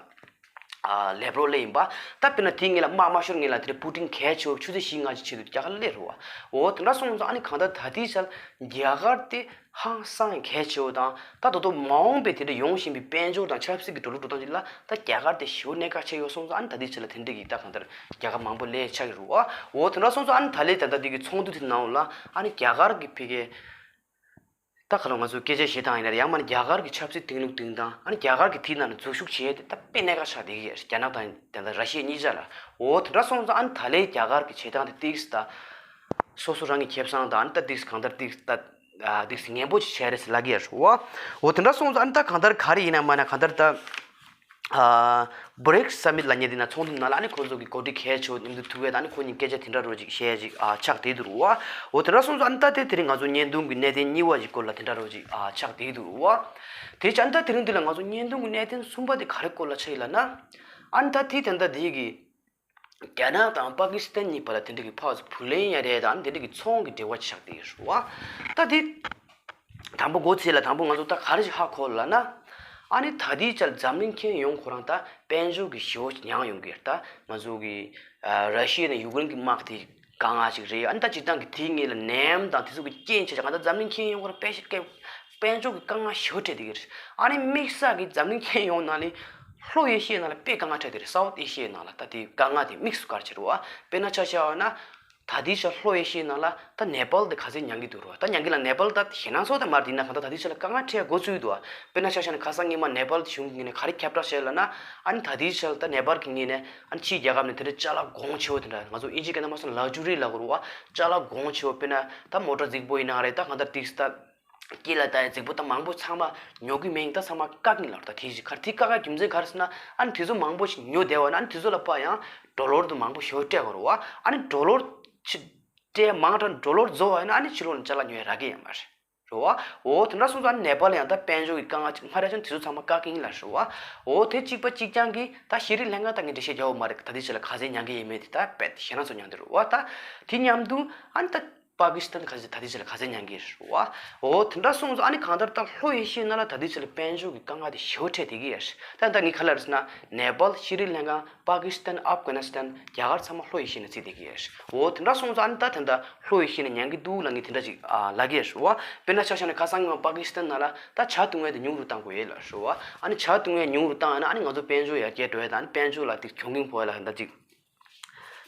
ཨ་ལེབ་རོབ་སླེབས་ཡིན་པ། ད་དཔེར་ན་དེའི་སྔོན་ལ་དམག་མ་ཤོར་སྔོན་ལ་དེ་རིང་པུ་ཏིན་གལ་ཆེ་བོ་ཆུ་ཚོད་བཞི་ལྔ་ཅིག་ཆེད་དུ་རྒྱ་གར་སླེབས་རེད་བ། འོ་དེ་འདྲ་སོང་ཙང་ཨ་ནི་གང་ལྟར་ད་ལྟའི་ཆར་རྒྱ་གར་དེ་ཧང་སང་གལ་ཆེ་བོ་དང་། ད་ད་དུང་མ་འོངས་པའི་དེ་འདྲ་ཡོང་བཞིན་པའི་དཔལ་འབྱོར་དང་ཆབ་སྲིད་ཀྱི་འགྲོ་ལུགས་འགྲོ་སྟངས་ཅིག་ལ་ད་རྒྱ་གར་དེ་ཞེ་པོ་གནད་འགག་ཆེ་ཡོད་སོང་ཙང་། ཨ་ནི་ད་ལྟའི་ཆར་ལ་དེ་འདྲ་གི་ད་གང་ལྟར་རྒྱལ་ཁབ་མང་པོ་སླེབས་ཆགས་ཀྱི་རེད་བ། འོ་དེ་འདྲ་སོང་ཙང་ཨ་ནི་ད་ལྟའི་ད་ལྟ་དེ་གི་ཚོགས་འདུ་དེ་ནང་ལ་ཨ་ནི་རྒྱ་གར་གྱི་ཕ་གི་ད་ག་ལ་ང་ཚོ་སྐད་ཆ་བཤད་སྟངས་ཡིན་ན་རེད། ཡང་མིན་ན་རྒྱ་གར་གྱི་ཆབ་སྲིད་སྟེང་ལུགས་སྟེང་སྟངས། ཨ་ནི་རྒྱ་གར་གྱིས་དེའི་ནང་ལ་འཛུལ་ཞུགས་བྱེད་ཡས་དེ་ད་དཔེ་གནད་འགག་ཆགས་བསྡད་ཀྱི་ཡོད་རེད། རྒྱ་ནག་དང་དེ་འདྲ་ར་ཤི་ཡ་གཉིས་ཆ་ལ། འོ་དེ་འདྲ་སོང་ཙང་ཨ་ནི་ད་ལོའི་རྒྱ་གར་གྱི་བྱེད་སྟངས་དེ་ཏོག་ཙམ་ད་སོ་སོ་རང་གི་ཁེ་བཟང་དང་། ཨ་ནི་ད་ཏོག་ཙམ་གང་ལྟར་ཏོག་ཙམ་ད་ཨ་ཏོག་ཙམ་ངན་པོ་ཅིག་བྱས་རེད་ཟེར་ལབ་ཀྱི་ཡོད་རེད་བ། འོ་དེ་འདྲ་སོང་ཙང་ཨ་ནི་ད་གང་ལྟར་ག་རེ་ཡིན་ན་མིན་ན་གང་ལྟར་ད་ ཨ་བྷ་རིག་སམ་མིཊ་ལབ་མཁན་དེ་ན་ཚོགས་འདུ་ནང་ལ་ཨ་ནི་ཁོང་ཚོ་གི་འགོ་ཁྲིད་གལ་ཆེ་བོ་མཉམ་དུ་ཐུག་ཡས་དང་ཨ་ནི་ཁོང་གཉིས་སྐད་ཆ་དེ་འདྲ་རོ་ཅིག་བཤད་ཡས་ཅིག་ཨ་ཆགས་བསྡད་འདུག་རུ་བ། འོ་དེ་འདྲ་སོང་ཙང་ཨ་ནི་ད་དེ་དེ་རིང་ང་ཚོ་བརྙན་ཐུང་གི་གནད་དོན་གཉིས་པ་ཞིག་སྐོར་ལ་དེ་འདྲ་རོ་ཅིག་ཨ་ཆགས་བསྡད་འདུག་རུ་བ། དེ་ཅི་ཨ་ནི་ད་དེ་རིང་འདི་ལ་ང་ཚོ་བརྙན་ཐུང་གི་གནད་དོན་གསུམ་པ་དེ་ག་རེ་སྐོར་ལ་ཆགས་ཡིན་ལབ་ན། ཨ་ནི་ད་དེ་དེ་འདྲ་དེ་གི་རྒྱ་ནག་དང་པ་ཀི་སི་ཐན་གཉིས་བར་ལ་དེ་འདྲ་གི་ཕར་ཚུར་བུ་ལོན་ཡ་རེད་དང་དེ་འདྲ་གི་ཚོང་གི་འབྲེལ་བ་ཆགས་བསྡད་ཡོད་རེད་བ། ད་དེ་དང་པོ་འགོ་ཚུགས་ལ་དང་པོ་ང་ཚོ་ད་ག་རེ་ཞིག་ཧ་གོ་ལབ་ན། ཨ་ནི་ད་ལྟའི་ཆར་འཛམ་གླིང་ཁྱོན་ཡོངས་ཁོ་རང་ད་དཔལ་འབྱོར་གྱི་ཞེ་པོ་ཅིག་མྱངས་ཡོང་གི་ཡོད་རེད། ད་ང་ཚོ་གི་ཨ་ར་ཤི་ཡ་དང་ཡུཀ་རེན་གྱི་དམག་དེ་དཀའ་ངལ་ཅིག་རེད། ཨ་ནི་ད་སྤྱིར་བཏང་གི་དེའི་ངོས་ལ་ནད་ཡམས་དང་དེ་ཚོ་གི་རྐྱེན་བྱས་ཀྱང་ད་འཛམ་གླིང་ཁྱོན་ཡོངས་ཁོ་རང་དཔེ་ཞིག་དཔལ་འབྱོར་གྱི་དཀའ་ངལ་ཞེ་པོ་འཕྲད་བསྡད་ཀྱི་རེད། ཨ་ནི་དམིགས་བསལ་གྱི་འཛམ་གླིང་ཁྱོན་ཡོངས་ནང་ནས་ལྷོ་ཨེ་ཤི་ཡའི་ནང་ལ་དཔེ་དཀའ་ངལ་འཕྲད་བསྡད་རེད། སའུ་ཐི་ཨེ་ཤི་ཡའི་ནང་ལ་ད་དེ་དཀའ་ངལ་དེ་དམིགས་སུ་བཀར་བྱས་རེད་བ། དཔེར་ན་ཆ་བཞག་པ་ན་ད་ལྟའི་ཆར་ལྷོ་ཨེ་ཤི་ཡའི་ནང་ལ་ད་ནེ་པཱལ་དེ་ག་ཚད་མྱངས་ཀྱི་འདུག་རེད་བ། ད་མྱངས་ཀྱི་ལ་ནེ་པཱལ་ད་ཞེད་སྣང་ཚོགས་ད་མར་དེ་ན་གང་ལྟར་ད་ལྟའི་ཆར་ལ་དཀའ་ངལ་འཕྲད་འགོ་ཚུགས་ཡོད་འདུག་བ། དཔེར་ན་ཆ་བཞག་ན་ཁ་སང་ཉི་མ་ནེ་པཱལ་གཞུང་གི་ངོས་ནས་ག་རེ་ཁྱབ་བསྒྲགས་བྱས་ལབ་ན། ཨ་ནི་ད་ལྟའི་ཆར་ལ་ད་ནེ་པཱལ་གྱི་ངོས་ནས་ཨ་ནི་ཕྱིའི་རྒྱལ་ཁབ་ནས་དེ་འདྲའི་ཅ་ལག་གོང་ཆེ་བོ་དེ་འདྲ་ང་ཚོ་ཨིན་ཇི་སྐད་ནང་མ་སོང་ལག་ཇུ་རི་ལབ་དགོས་རེད་བ། ཅ་ལག་གོང་ཆེ་བོ་དཔེར་ན་ད་མོ་ཊ་རྫིག་པོ་ཡིན་ན་རེད། ད་གང་ལྟར་ཏིག་ད་སྐེ་ལ་ད་ཡ་རྫིག་པོ་ད་མང་པོ་ཚང་མ་ཉོ་གི་མེད། ད་ཚང་མ་བཀག་གི་ལབ་རེད། ད་དེ་ཞིག་ག་རེ་དེ་བཀག་གི་རྒྱུ་མཚན་ག་རེ་ཟེར་ན། ཨ་ནི་དེ་ཚོ་མང་པོ་ཞིག་ཉོ་བསྡད་པ་ན་ཨ་ནི་དེ་ཚོ་ལ་ཕར་ཡང་ཌོ་ལར་དུ་མང་པོ་ཞེ་པོ་སྤྲད་དགོས་རེད་བ། ཨ་ནི་ཌོ་ལར་ཕྱི་སྤྲད་མང་དྲགས་ཌོ་ལར་རྫོགས་པ་ཡིན་ན་ཨ་ནི་ཕྱི་ལོགས་ནས་ཅ་ལག་ཉོ་ཡ་རག་གི་ཡོད་མ་རེད། རེད་བ། འོ་དེ་འདྲ་སོང་ཙང་ནེ་པཱལ་ཡང་ད་དཔལ་འབྱོར་གྱི་དཀའ་ངལ་ཅིག་སྔར་ཡ་ཆུང་དེ་ཚོ་ཚང་མ་བཀག་གི་ཡིན་ལབ་རེད་བ། འོ་དེ་གཅིག་པ་གཅིག་རྐྱང་གིས་ད་ཤི་རི་ལང་ཀ་ད་ངས་འགྲེལ་བཤད་རྒྱག་དགོས་མ་རེད། ད་ལྟའི་ཆར་ལ་ག་ཚད་མྱངས་ཀྱི་ཡིན་མིན་དེ་ད་དཔེ་ཞེད་སྣང་ཚོ་མྱངས་བསྡད་རེད་བ། ད་དེ་མཉམ་དུ་ཨ་ནི་ད་པ་ཀི་སི་ཐན་ག་ཚད་ད་ལྟའི་ཆར་ལ་ག་ཚད་མྱངས་ཀྱི་རེད་བ། འོ་དེ་འདྲ་སོང་ཙང་ཨ་ནི་གང་ལྟར་ད་ལྷོ་ཨེ་ཤི་ཡའི་ནང་ལ་ད་ལྟའི་ཆར་ལ་དཔལ་འབྱོར་གྱི་དཀའ་ངལ་དེ་ཞེ་པོ་འཕྲད་བསྡད་ཀྱི་ཡོད་རེད། ད་ད་ངས་ག་རེ་ལབ་རེད་ཟེར་ན་ནེ་པཱལ་ཤི་རི་ལང་ཀ་པ་ཀི་སི་ཐན་ཨབ་གྷ་ནི་སི་ཐན་རྒྱ་གར་ཚང་མ་ལྷོ་ཨེ་ཤི་ཡའི་ནང་བརྩིས་བསྡད་ཀྱི་ཡོད་རེད། འོ་དེ་འདྲ་སོང་ཙང་ཨ་ནི་ད་ད་ལྟ་ལྷོ་ཨེ་ཤི་ཡའི་ནང་མྱངས་ཀྱི་འདུག་ལབ་མཁན་དེ་འདྲ་ཅིག་ཨ་ལབ་ཀྱི་ཡོད་རེད་བ། དཔེར་ན་ཆ་བཞག་ན་ཁ་སང་ཉི་མ་པ་ཀི་སི་ཐན་ནང་ལ་ད་ཇ་བཏུང་ཡས་དེ་ཉུང་རུ་བཏང་དགོས་ཡས་ལབ་རེད་བ། ཨ་ནི་ཇ་བཏུང་ཡས་ཉུང་རུ་བཏང་ཡས་ན་ཨ་ནི་ང་ཚོ་དཔལ་འབྱོར་ཡར་རྒྱས་འགྲོ་ཡས་དང་ཨ་ནི་དཔལ་འབྱོར་ལ་དེ་གྱོང་གུན་ཕོག་ཡས་ལ་ད་ཅིག་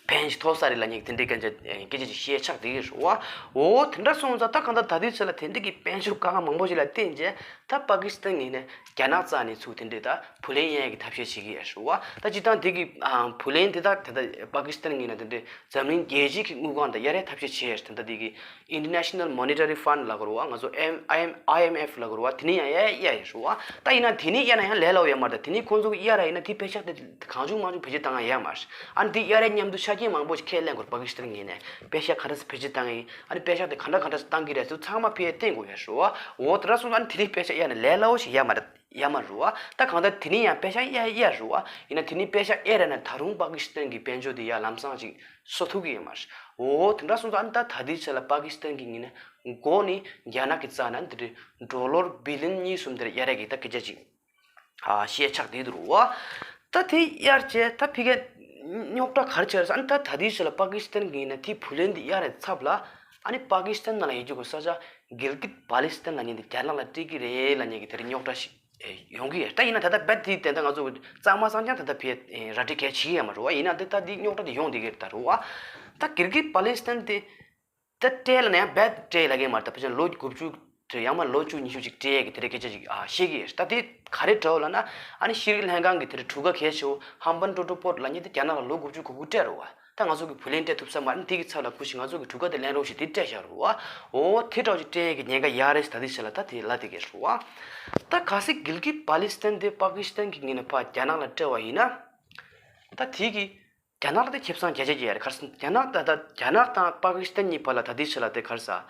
ཕན་ཞིག་ཐོགས་ས་རེད་ལབ་མཁན་དེ་འདྲའི་སྐད་ཆ་སྐད་ཆ་ཅིག་བཤད་ཆགས་བསྡད་ཀྱི་ཡོད་རེད་བ། འོ་དེ་འདྲ་སོང་ཙང་ད་གང་ལྟར་ད་ལྟའི་ཆ་ལ་དེ་འདྲ་གི་དཔལ་འབྱོར་དཀའ་ངལ་མང་པོ་ཞིག་ལ་བརྟེན་རྗེས་ད་པ་ཀི་སི་ཐན་ངོས་ནས་རྒྱ་ནག་རྩ་ནས་ཚུར་དེ་འདྲའི་ད་བུ་ལོན་གཡར་ཡས་ཀྱི་ཐབས་ཤེས་བྱེད་ཀྱི་ཡོད་རེད་བ། ད་སྤྱིར་བཏང་དེ་གི་ཨ་བུ་ལོན་དེ་དག་དེ་ད་པ་ཀི་སི་ཐན་ངོས་ནས་དེ་འདྲའི་འཛམ་གླིང་རྒྱལ་སྤྱིའི་གི་དངུལ་ཁང་དང་གཡར་ཡས་ཐབས་ཤེས་བྱས་ཡོད་རེད། ད་ལྟ་དེ་གི་International Monetary Fund ལབ་དགོས་རེད་བ། ང་ཚོ་M- I- IMF ལབ་དགོས་རེད་བ། དེ་ནས་ཡང་གཡར་གཡར་ཡོད་རེད་བ། ད་ཡིན་ན་དེ་ནས་གཡར་ན་ཡང་ལས་སླ་བོ་ཡོད་མ་རེད། ད་དེ་ནས་ཁོང་ཚོ་གིས་གཡར་ཡིན་ན་དེ་པེ་ཤག་དེ་གང་བྱུང་མང་བྱུང་བེད་སྤྱོད་བཏང་ཡ་ཡོད་མ་རེད། ཨ་ནི་དེ་གཡར་ཡས་མཉམ་དུ་ཆ་རྐྱེན་མང་པོ་ཞིག་ཁས་ལེན་དགོས་རེད། པ་ཀི་སི་ཐན་ངོས་ནས་པེ་ཤག་ག་འདྲ་སེ་བེད་སྤྱོད་བཏང་ཡིན། ཨ་ནི་པེ་ཤག་དེ་ག་འདྲ་ག་འདྲ་སེ་བཏང་གི་རེད་ཟེར་ཚང་མ་ཕར་བསྟན་དགོས་ཡ་རེད་བ། འོ་དེ་འདྲ་སོང་ཙང་ཨ་ནི་དེ་ནས་པེ་ཤག་གཡར་ན་ལས་སླ་བོ་ཞིག་ཡོད་མ་རེད། ཡོད་མ་རེད་བ། ད་གང་ལྟར་དེ་ནས་ཡང་པེ་ཤག་གཡར་གཡར་རེད་བ། ཡིན་ན་དེ་ནས་པེ་ཤག་གཡར་ཡིན་ན་ད་རུང་པ་ཀི་སི་ཐན་གྱི་དཔལ་འབྱོར་དེ་ཡར་ལམ་སང་ཅིག་གསོ་ཐུབ་ཀྱི་ཡོད་མ་རེད། འོ་དེ་འདྲ་སོང་ཙང་ཨ་ནི་ད་ད་ལྟའི་ཆ་ལ་པ་ཀི་སི་ཐན་གྱི་ངོས་ནས་མགོ་ནས་རྒྱ་ནག་གི་རྩ་ནས་འདི་འདྲའི་ཌོ་ལར་བི་ལིན་གཉིས་གསུམ་དེ་འདྲ་གཡར་ཡས་ཀྱི་ད་སྐད་ཆ་ཅིག་ཨ་བཤད་ཆགས་བསྡད་འདུག་རུ་བ། ད་དེ་གཡར་བྱས་ད་ཕ་གིར་རྙོག་དྲ་ག་རེ་ཆགས་རེད་ཟེར་ན། ད་ད་ལྟའི་ཆ་ལ་པ་ཀི་སི་ཐན་གྱི་ངོས་ནས་དེ་བུ་ལོན་དེ་གཡར་བའི་ཚབ་ལ་ཨ་ནི་པ་ཀི་སི་ཐན་ནང་ལ་ཡོད་རྒྱུ་གི་ས་ཆ་གིལ་གིད་པ་ལི་སི་ཐན་ལབ་མཁན་དེ་རྒྱ་ནག་ལ་སྤྲད་ཀྱི་རེད་ལབ་མཁན་གྱི་དེ་འདྲའི་རྙོག་དྲ་ཞིག་ཡོང་གི་ཡོད། ད་ཡིན་ན་ད་ལྟ་རྦད་དེ་དེ་འདྲ་ང་ཚོ་གཙང་མ་གཙང་རྐྱང་ད་ལྟ་ཕར་ར་སྤྲོད་གལ་ཆེ་གི་ཡོད་མ་རེད་བ། ཡིན་ན་འདི་ད་འདི་རྙོག་དྲ་དེ་ཡོང་བསྡད་ཀྱི་རེད་ད་རུ་བ། ད་གིལ་གིད་པ་ལི་སི་ཐན་དེ་ད་སྤྲད་ལབ་ན་ཡང་རྦད་སྤྲད་ལབ་ཀྱི་མ་རེད། ད་ཕལ་ཆེར་ལོ་དགུ་བཅུ་དེ་ཡང་མ་ལོ་བཅུ་ཉི་ཤུ་ཅིག་སྤྲད་ཀྱི་དེ་འདྲའི་སྐད་ཆ་ཅིག་ཨ་བཤད་ཀྱི་ཡོད། ད་དེ་ག་རེ་འདྲ་བོ་ལབ་ན་ཨ་ནི་ཤི་རི་ལང་ཀ་གི་དེ་འདྲའི་གྲུ་ཁ་གལ་ཆེ་བོ་ཧམ་བན་ཏོ་ཏོ་པོར་ལབ་མཁན་དེ་རྒྱ་ནག་ལ་ལོ་དགུ་བཅུ་གོ་དགུ་སྤྲད་རེད་བ། ད་ང་ཚོ་གི་བུ་ལོན་སྤྲད་ཐུབ་ས་མ་རེད། དེ་གི་ཚབ་ལ་ཁུ་ཞིག་ང་ཚོ་གི་གྲུ་ཁ་དེ་ལེན་རོགས་ཞེས་དེ་སྤྲད་བཞག་རེད་བ། འོ་དེ་འདྲ་བོ་ཅིག་སྤྲད་ཀྱི་ཉེན་ཁ་ཡོད་རེད་ཟེར་ད་དེ་ཆ་ལ་ད་དེ་ལབ་བསྡད་ཀྱི་རེད་བ། ད་གལ་སྲིད་གིལ་གིད་པ་ལི་སི་ཐན་དེ་པ་ཀི་སི་ཐན་གྱི་ངོས་ནས་ཕར་རྒྱ་ནག་ལ་སྤྲད་པ་ཡིན་ན། ད་དེ་གི་རྒྱ་ནག་ལ་དེ་ཁེ་བཟང་བརྒྱ་ཆ་བརྒྱ་ཡོད་རེད། ག་རེ་ཟེར་ན་རྒྱ་ནག་ད་ལྟ་རྒྱ་ནག་དང་པ་ཀི་སི་ཐན་གཉིས་བར་ལ་ད་ལྟའི་ཆ་ལ་དེ་ག་རེ་ཟེར།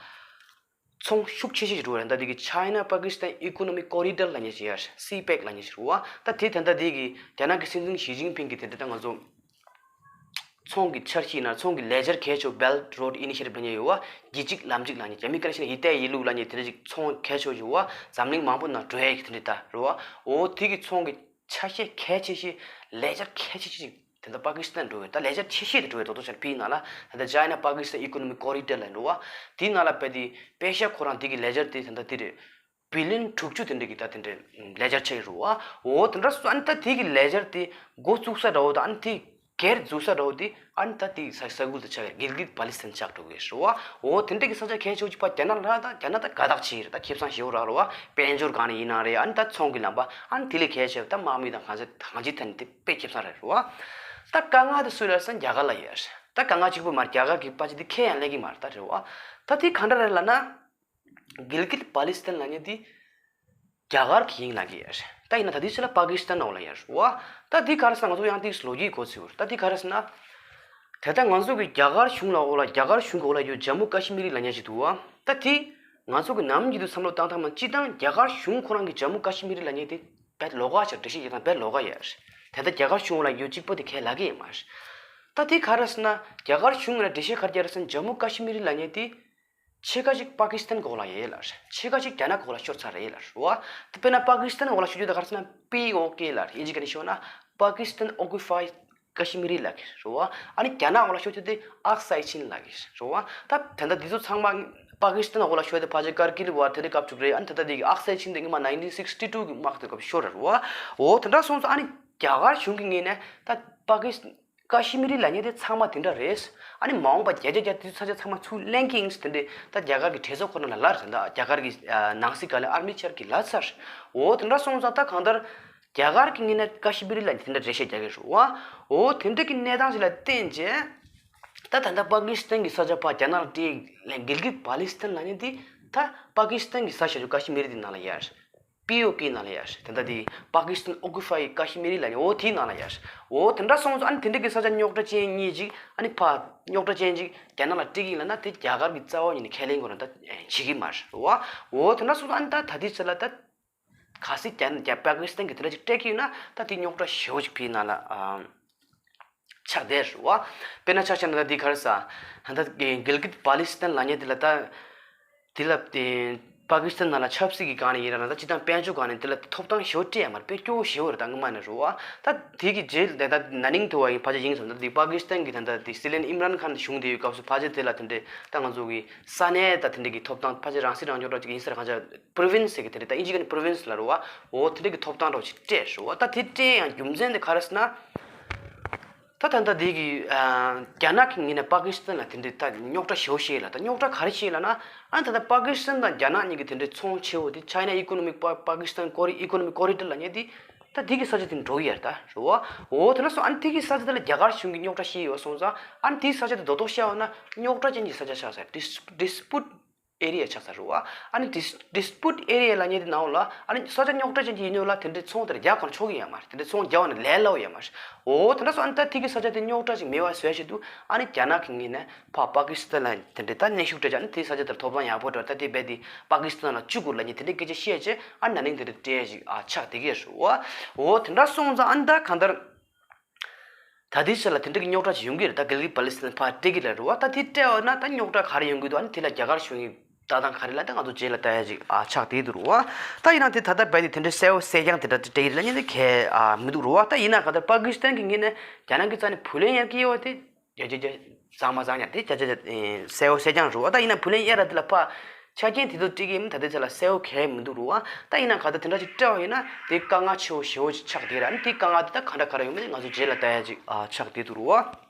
ཚོང་ཤུགས་ཆེ་ཤོས་ཤིག་འགྲོ་བ་རེད། ད་དེ་གི་China Pakistan Economic Corridor ལབ་མཁན་ཞིག་ཡོད་རེད། སི་པེག་ལབ་མཁན་ཞིག་རེད་བ། ད་དེ་ད་ལྟ་དེ་གི་རྒྱ་ནག་གི་སྲིད་འཛིན་ཞི་ཅིན་ཕིང་གིས་དེ་འདྲ་ད་ང་ཚོ་ཚོང་གི་འཆར་གཞི་ཡིན་ན་ཚོང་གི་ལས་འཆར་གལ་ཆེ་བོ་Belt Road Initiative ལབ་མཁན་ཡོད་བ། རྒྱུད་གཅིག་ལམ་གཅིག་ལབ་མཁན། རྒྱ་མི་སྐད་ནང་བཤད་ན་一带一路ལབ་མཁན་དེ་འདྲ་ཅིག་ཚོང་གལ་ཆེ་བོ་ཞིག་ཡོད་བ། འཛམ་གླིང་མང་པོ་ནང་འགྲོ་ཡས་ཀྱི་དེ་འདྲ་ད་རེད་བ། འོ་དེ་གི་ཚོང་གི་ཆ་ཤས་གལ་ཆེ་ཤོས་ལས་འཆར་གལ་ཆེ་ཤོས་ཅིག་དེ་འདྲ་པ་ཀི་སི་ཐན་འགྲོ་བའི་ད་ལས་འཆར་ཆེ་ཤོས་དེ་འགྲོ་བའི་རྡོག་རྡོག་ཆར་ཕིའི་ནང་ལ་ད་ལྟ་China Pakistan Economic Corridor ལབ་འགྲོ་བ། དེའི་ནང་ལ་བས་དེ་པེ་ཤ་ཁོ་རང་དེ་གི་ལས་འཆར་དེ་ད་ལྟ་དེ་རེད། བི་ལིན་དྲུག་ཅུ་དེ་འདྲ་གི་ད་དེ་འདྲ་ལས་འཆར་ཆགས་ཀྱི་རེད་བ། འོ་དེ་འདྲ་སོང་ཨ་ནི་ད་དེ་གི་ལས་འཆར་དེ་འགོ་བཙུགས་ས་འདྲ་བོ་དང་ཨ་ནི་དེ་སྒེར་འཛུགས་ས་འདྲ་བོ་དེ་ཨ་ནི་ད་དེ་ས་ས་ཁུལ་དུ་ཆགས་ཀྱི་གིལ་གིད་པ་ལི་སི་ཐན་ཆགས་འགྲོ་གི་རེད་བ། འོ་དེ་འདྲ་གི་ས་ཆ་གལ་ཆེ་བོ་ཅིག་ཕར་རྒྱ་ནག་ལ་ད་རྒྱ་ནག་ད་དགའ་རྟགས་བྱེད་ཀྱི་རེད། ད་ཁེ་བཟང་ཞེ་པོ་རག་རེད་བ། དཔལ་འབྱོར་སྒང་ནས་ཡིན་ན་རེད། ཨ་ནི་ད་ཚོང་གི་ལམ་པ་ཨ་ནི་དེ་ལས་གལ་ཆེ་བ་ད་དམག་མི་དང་གང་ཚེ་གང་ཅི་ཐད་ནས་དེ་དཔེ་ཁེ་བཟང་རེད་རེད་བ། ད་དཀའ་ངལ་དེ་སུ་ལ་ཟེར་ན་རྒྱ་གར་ལ་ཡོད་རེད། ད་དཀའ་ངལ་གཅིག་པུ་མ་རེད། རྒྱ་གར་གྱི་པ་ཅི་དེ་ཁས་ཡང་ལེན་གྱི་མ་རེད་ད་རེད་བ། ད་དེ་ག་འདྲ་རེད་ལབ་ན། གིལ་གིད་པ་ལི་སི་ཐན་ལབ་མཁན་དེ་རྒྱ་གར་གྱི་ཡིན་ལབ་ཀྱི་ཡོད་རེད། ད་ཡིན་ན་ད་དེའི་ཕྱི་ལ་པ་ཀི་སི་ཐན་འོག་ལ་ཡོད་རེད་བ། ད་དེ་ག་རེ་ཟེར་ན་ང་ཚོ་ཡང་ཏིག་ལོ་རྒྱུས་གོ་ཚུལ་བར་ད་དེ་ག་རེ་ཟེར་ན། དེ་ལྟར་ང་ཚོ་གི་རྒྱ་གར་གཞུང་ལ་འོག་ལ་རྒྱ་གར་གཞུང་གི་འོག་ལ་ཡོད་ཇམ་མུ་ཀ་ཤི་མི་རི་ལབ་མཁན་ཅིག་འདུག་བ། ད་དེ་ང་ཚོ་གི་ནམ་རྒྱུན་དུ་བསམ་བློ་བཏང་ཐབས་མ་སྤྱི་བཏང་རྒྱ་གར་གཞུང་ཁོ་རང་གི་ཇམ་མུ་ཀ་ཤི་མི་རི་ལབ་མཁན་དེ་བེད་ལོག་ག་ཆགས་འགྲེལ་བཤད་བྱེད་སྟངས་བེད་ལོག་ག་ཡོད་རེད། དེ་ལྟར་རྒྱ་གར་གཞུང་ལ་ཡོད་གཅིག་པོ་དེ་ཁས་ལེན་གི་ཡོད་མ་རེད། ད་དེ་ག་རེ་ཟེར་ན་རྒྱ་གར་གཞུང་ལ་འགྲེལ་བཤད་ག་རེ་རྒྱག་རེད་ཟེར་ན་ཇམ་མུ་ཀ་ཤི་མི་རི་ལབ་མཁན་དེ། ཕྱེད་ཀ་ཅིག་པ་ཀི་སི་ཐན་འོག་ལ་ཡོད་ལབ་རེད། ཕྱེད་ཀ་ཅིག་རྒྱ་ནག་འོག་ལ་ཤོར་ཚར་རེད་ལབ་རེད་བ། དཔེར་ན་པ་ཀི་སི་ཐན་འོག་ལ་ཤོར་རྒྱུ་དེ་ག་རེ་ཟེར་ན་པི་ཨོ་ཀེ་ལབ་རེད། དབྱིན་ཇི་སྐད་ནས་ཤོད་ན་Pakistan Occupied Kashmir ལབ་ཀྱི་རེད་བ། ཨ་ནི་རྒྱ་ནག་འོག་ལ་ཤོར་རྒྱུ་དེ་ཨག་སའི་ཆིན་ལབ་ཀྱི་རེད་བ། ད་དེ་འདྲ་འདི་ཚོ་ཚང་མ་པ་ཀི་སི་ཐན་འོག་ལ་ཤོར་དེ་ཕལ་ཆེར་ཀར་གིལ་བར་དེ་འདྲའི་སྐབས་དྲུག་རེད། ཨ་ནི་ད་ལྟ་འདི་གི་ཨག་སའི་ཆིན་དེ་སྔོན་མ་nineteen sixty two གི་དམག་དེ་སྐབས་ཤོར་རེད་བ། འོ་དེ་འདྲ་སོང་ཙང་ཨ་ནི་རྒྱ་གར་གཞུང་གི་ངོས་ནས་ད་པ་ཀི་སི་ཀ་ཤི་མི་རི་ལབ་མཁན་དེ་ཚང་མ་དེ་འདྲ་རེད། ཨ་ནི་མ་འོངས་པ་བརྒྱ་ཆ་བརྒྱ་དེ་ཚོ་ས་ཆ་ཚང་མ་ཚུར་ལེན་གྱི་ཡིན་ཟེར་དེ་འདྲས་ད་རྒྱ་གར་གྱི་གྲོས་ཚོགས་ཁོ་ན་ལ་ལབ་རེད། ད་རྒྱ་གར་གྱི་ནང་སྲིད་བཀའ་བློན་ཨ་མི་ཆར་གྱིས་ལབ་ཚར། འོ་དེ་འདྲ་སོང་ཙང་ད་གང་ལྟར་རྒྱ་གར་གྱི་ངོས་ནས་ཀ་ཤི་མི་རི་ལབ་མཁན་དེ་འདྲ་འགྲེལ་བཤད་རྒྱག་གི་རེད་བ། འོ་དེ་འདྲ་གི་གནས་སྟངས་ཞིག་ལ་བརྟེན་བྱས་ད་ད་ལྟ་པ་ཀི་སི་ཐན་གྱི་ས་ཆ་ཕར་རྒྱ་ནག་ལ་སྤྲད་ལན་གིལ་གིད་པ་ལི་སི་ཐན་ལབ་མཁན་དེ་ད་པ་ཀི་སི་ཐན་གྱི་ས་ཆ་ཆོ་ཀ་ཤི་མི་རི་དེ་ནང་ལ་ཡོད་རེད། པི་ཨོ་ཀེ་ནང་ལ་ཡོད་རེད། དེ་འདྲ་དེ་Pakistan Occupied Kashmir ལབ་ནས་འོ་དེའི་ནང་ལ་ཡོད་རེད། འོ་དེ་འདྲ་སོང་ཙང་ཨ་ནི་དེ་འདྲ་གི་ས་ཆ་རྙོག་དྲ་ཅན་གཉིས་ཅིག་ཨ་ནི་ཕ་རྙོག་དྲ་ཅན་ཅིག་རྒྱ་ནག་ལ་སྤྲད་ཀྱི་ཡིན་ལབ་ན་དེ་རྒྱ་གར་གྱི་རྩ་བ་ཉིད་ནས་ཁས་ལེན་དགོས་ན་ད་བྱེད་ཀྱི་མ་རེད་བ། འོ་དེ་འདྲ་སོང་ཙང་ཨ་ནི་ད་ད་ལྟའི་ཆ་ལ་ད་གལ་སྲིད་རྒྱ་རྒྱ་པ་ཀི་སི་ཐན་གྱི་དེ་འདྲ་ཅིག་སྤྲད་ཀྱི་ཡོད་ན་ད་དེ་རྙོག་དྲ་ཞེ་པོ་ཅིག་ཕིའི་ནང་ལ་ཨ། ཆགས་བསྡད་རེད་བ། དཔེར་ན་ཆ་བཞག་ན་ད་འདི་ག་རེ་ཟ། ད་ལྟ་གིལ་གིད་པ་ལི་སི་ཐན་ལབ་མཁན་དེ་ལ་ད། དེ་ལ་དེ་པ་ཀི་སི་ཐན་ནང་ལ་ཆབ་སྲིད་ཀྱི་སྒང་ནས་ཡིན་ར་ན་ད་སྤྱི་བཏང་དཔལ་འབྱོར་སྒང་ནས་དེ་ལ་ཐོབ་ཐང་ཞེ་པོ་སྤྲད་ཡ་མ་རེད། དཔེ་སྐྱོ་བོ་ཞེ་པོ་རེད་ད་སྔོན་མ་ནས་རེད་བ། ད་དེ་གི་རྗེས་ལ་ད་ན་ནིང་དུ་བ་ཡིན་ཕལ་ཆེར་ཡིན་སོང་། ད་དེ་པ་ཀི་སི་ཐན་གྱི་ད་ལྟ་དེ་སྲིད་བློན་ཨིམ་རན་ཁཱན་གཞུང་དེ་ཡོད་སྐབས་སུ་ཕལ་ཆེར་དེ་ལ་དེ་འདྲའི་ད་ང་ཚོ་གི་ས་གནས་ད་དེ་འདྲའི་གི་ཐོབ་ཐང་ཕལ་ཆེར་རང་སྲིད་རང་སྐྱོང་འདྲ་ཅིག་ཡིན་ས་རེད། གང་ཆ་པྲོ་ཝིན་སི་ཟེར་གི་དེ་འདྲའི་ད་དབྱིན་ཇི་སྐད་ནས་པྲོ་ཝིན་སི་ལབ་རེད་བ། འོ་དེ་འདྲའི་གི་ཐོབ་ཐང་འདྲ་ཅིག་སྤྲད་རེད་བ། ད་དེ་སྤྲད་ཡང་རྒྱུ་མཚན་དེ་ག་རེ་ཟེར་ན། ད་ད་ལྟ་འདི་གི་ཨ་རྒྱ་ནག་གི་ངོས་ནས་པ་ཀི་སི་ཐན་ལ་དེ་འདྲའི་ད་རྙོག་དྲ་ཞེ་པོ་བཤད་ལ། ད་རྙོག་དྲ་ག་རེ་བཤད་ལབ་ན། ཨ་ད་ལྟ་པ་ཀི་སི་ཐན་དང་རྒྱ་ནག་གཉིས་ཀྱི་དེ་འདྲའི་ཚོང་བྱེད་འོ་དེ་China Economic Pa- Pakistan Corri- Economic Corridor ལབ་མཁན་དེ་ད་འདི་གི་ས་ཆ་དེ་འགྲོ་གི་ཡོད་རེད་ད་རེད་བ། འོ་དེ་འདྲ་སོང་ཨ་ནི་འདི་གི་ས་ཆ་དེ་ལ་རྒྱ་གར་གཞུང་གིས་རྙོག་དྲ་བཤད་ཡོད་སོང་ཙང་ཨ་ནི་འདི་ས་ཆ་དེ་རྡོག་རྡོག་བཤད་ཡོད་ན་རྙོག་དྲ་ཅན་གྱི་ས་ཆ་ཆགས་ས་རེད། Dis- Dispute Area ཆགས་ས་རེད་བ། ཨ་ནི་Dis- Dispute Area ལབ་མཁན་དེ་ནང་ལ་ཨ་ནི་ས་ཆ་རྙོག་དྲ་ཅན་གྱི་ཡིན་ཡོད་ལ་དེ་འདྲའི་ཚོང་དེར་རྒྱག་གོ་ན་ཆོག་གི་ཡོད་མ་རེད། དེ་འདྲའི་ཚོང་རྒྱག་པ་ནི་ལས་སླ་པོ་ཡོད་མ་རེད། འོ་དེ་འདྲ་སོང་ཨ་ནི་ད་དེ་གི་ས་ཆ་དེ་རྙོག་དྲ་ཅིག་མེད་པ་བཟོ་ཡ་ཆེད་དུ་ཨ་ནི་རྒྱ་ནག་གི་ངོས་ནས་ཕར་པ་ཀི་སི་ཐན་ལ་དེ་འདྲའི་ད་གནོན་ཤུགས་སྤྲད་ཅིག་ཨ་ནི་དེ་ས་ཆ་དེར་ཐོབ་ཐང་ཡག་པོ་སྤྲད་ད་དེ་རྦད་དེ་པ་ཀི་སི་ཐན་ལ་བཅུག་དགོས་ལབ་མཁན་དེ་འདྲའི་སྐད་ཆ་བཤད་བྱས་ཨ་ནི་ན་ནིང་དེ་འདྲ་སྤྲད་ཅིག་ཨ་ཆགས་བསྡད་ཀྱི་རེད་བ། འོ་དེ་འདྲ་སོང་ཙང་ཨ་ནི་ད་གང་ལྟར། ད་ལྟའི་ཆར་ལ་དེ་འདྲ་གི་རྙོག་དྲ་ཞིག་ཡོང་གི་རེད། ད་གིལ་གིད་པ་ལི་སི་ཐན་ཕར་སྤྲད་ཀྱི་རེད་བ། ད་དེ་སྤྲད་པ་ན་ད་རྙོག་དྲ་ག་རེ་ཡོང་གི་འདུག་ཨ་ནི་དེ་ལ་རྒྱ་གར་གཞུང་གི་ལྟ་སྟངས་ག་རེ་ལ་ད་ང་ཚོ་རྗེས་ལ་ལྟ་ཡ་ཅིག་ཨ་ཆགས་བསྡད་འདུག་རེད་བ། ད་ཡིན་ན་དེ་ད་ལྟ་རྦད་དེ་དེ་འདྲའི་གསལ་པོ་གསལ་རྐྱང་དེ་འདྲ་སྤྲད་ཀྱི་རེད་ལབ་མཁན་དེ་གལ་ཨ་མི་འདུག་རེད་བ། ད་ཡིན་ན་གང་ལྟར་པ་ཀི་སི་ཐན་གྱི་ངོས་ནས་རྒྱ་ནག་གི་རྩ་ནས་བུ་ལོན་གཡར་གྱི་ཡོད་པ་དེ་རྒྱ་རྒྱ་རྒྱ་གཙང་མ་གཙང་རྐྱང་དེ་རྒྱ་རྒྱ་རྒྱ་གསལ་པོ་གསལ་རྐྱང་རེད་བ། ད་ཡིན་ན་བུ་ལོན་གཡར་ར་དེ་ལ་ཕར་ཆ་རྐྱེན་དེ་ཚོ་སྤྲད་ཀྱི་ཡིན་མིན་ད་ལྟའི་ཆ་ལ་གསལ་པོ་གང་ཡང་མི་འདུག་རེད་བ། ད་ཡིན་ན་གང་ལྟར་དེ་འདྲ་ཅིག་སྤྲད་པ་ཡིན་ན་དེ་དཀའ་ངལ་ཆེ་བོ་ཞེ་པོ་ཅིག་ཆགས་བསྡད་ར། ཨ་ནི་དེ་དཀའ་ངལ་དེ་ད་ག་འདྲ་ག་འདྲ་ཡོང་མིན་ང་ཚོ་རྗེས་ལ་ལྟ་ཡ་ཅིག་ཨ་ཆགས་བསྡད་འདུག་རེད་བ།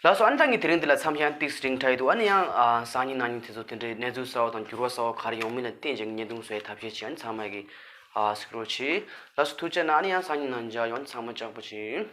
ལགས་སོ། ཨ་ནི་ད་ངས་དེ་རིང་འདི་ལ་མཚམས་བཞག་ཏིག་སི་རིང་ཐག་ཡོད་འདུག་ཨ་ནི་ཡང་ཨ་སང་ཉིན་གནངས་ཉིན་དེ་ཚོ་དེ་འདྲའི་གནས་ཚུལ་གསར་བ་དང་འགྱུར་བ་གསར་བ་ག་རེ་ཡོང་མིན་ལ་བརྟེན་བྱས་བརྙན་ཐུང་བཟོ་ཡའི་ཐབས་ཤེས་བྱས། ཨ་ནི་ཚང་མ་གིས་ཨ་གཟིགས་རོགས་བྱེད། ལགས་སོ། ཐུགས་རྗེ་གནང་། ཨ་ནི་ཡང་སང་ཉིན་ནང་མཇལ་ཡོང་། ཨ་ནི་ཚང་མ་ལྕགས་པོ་བྱེད།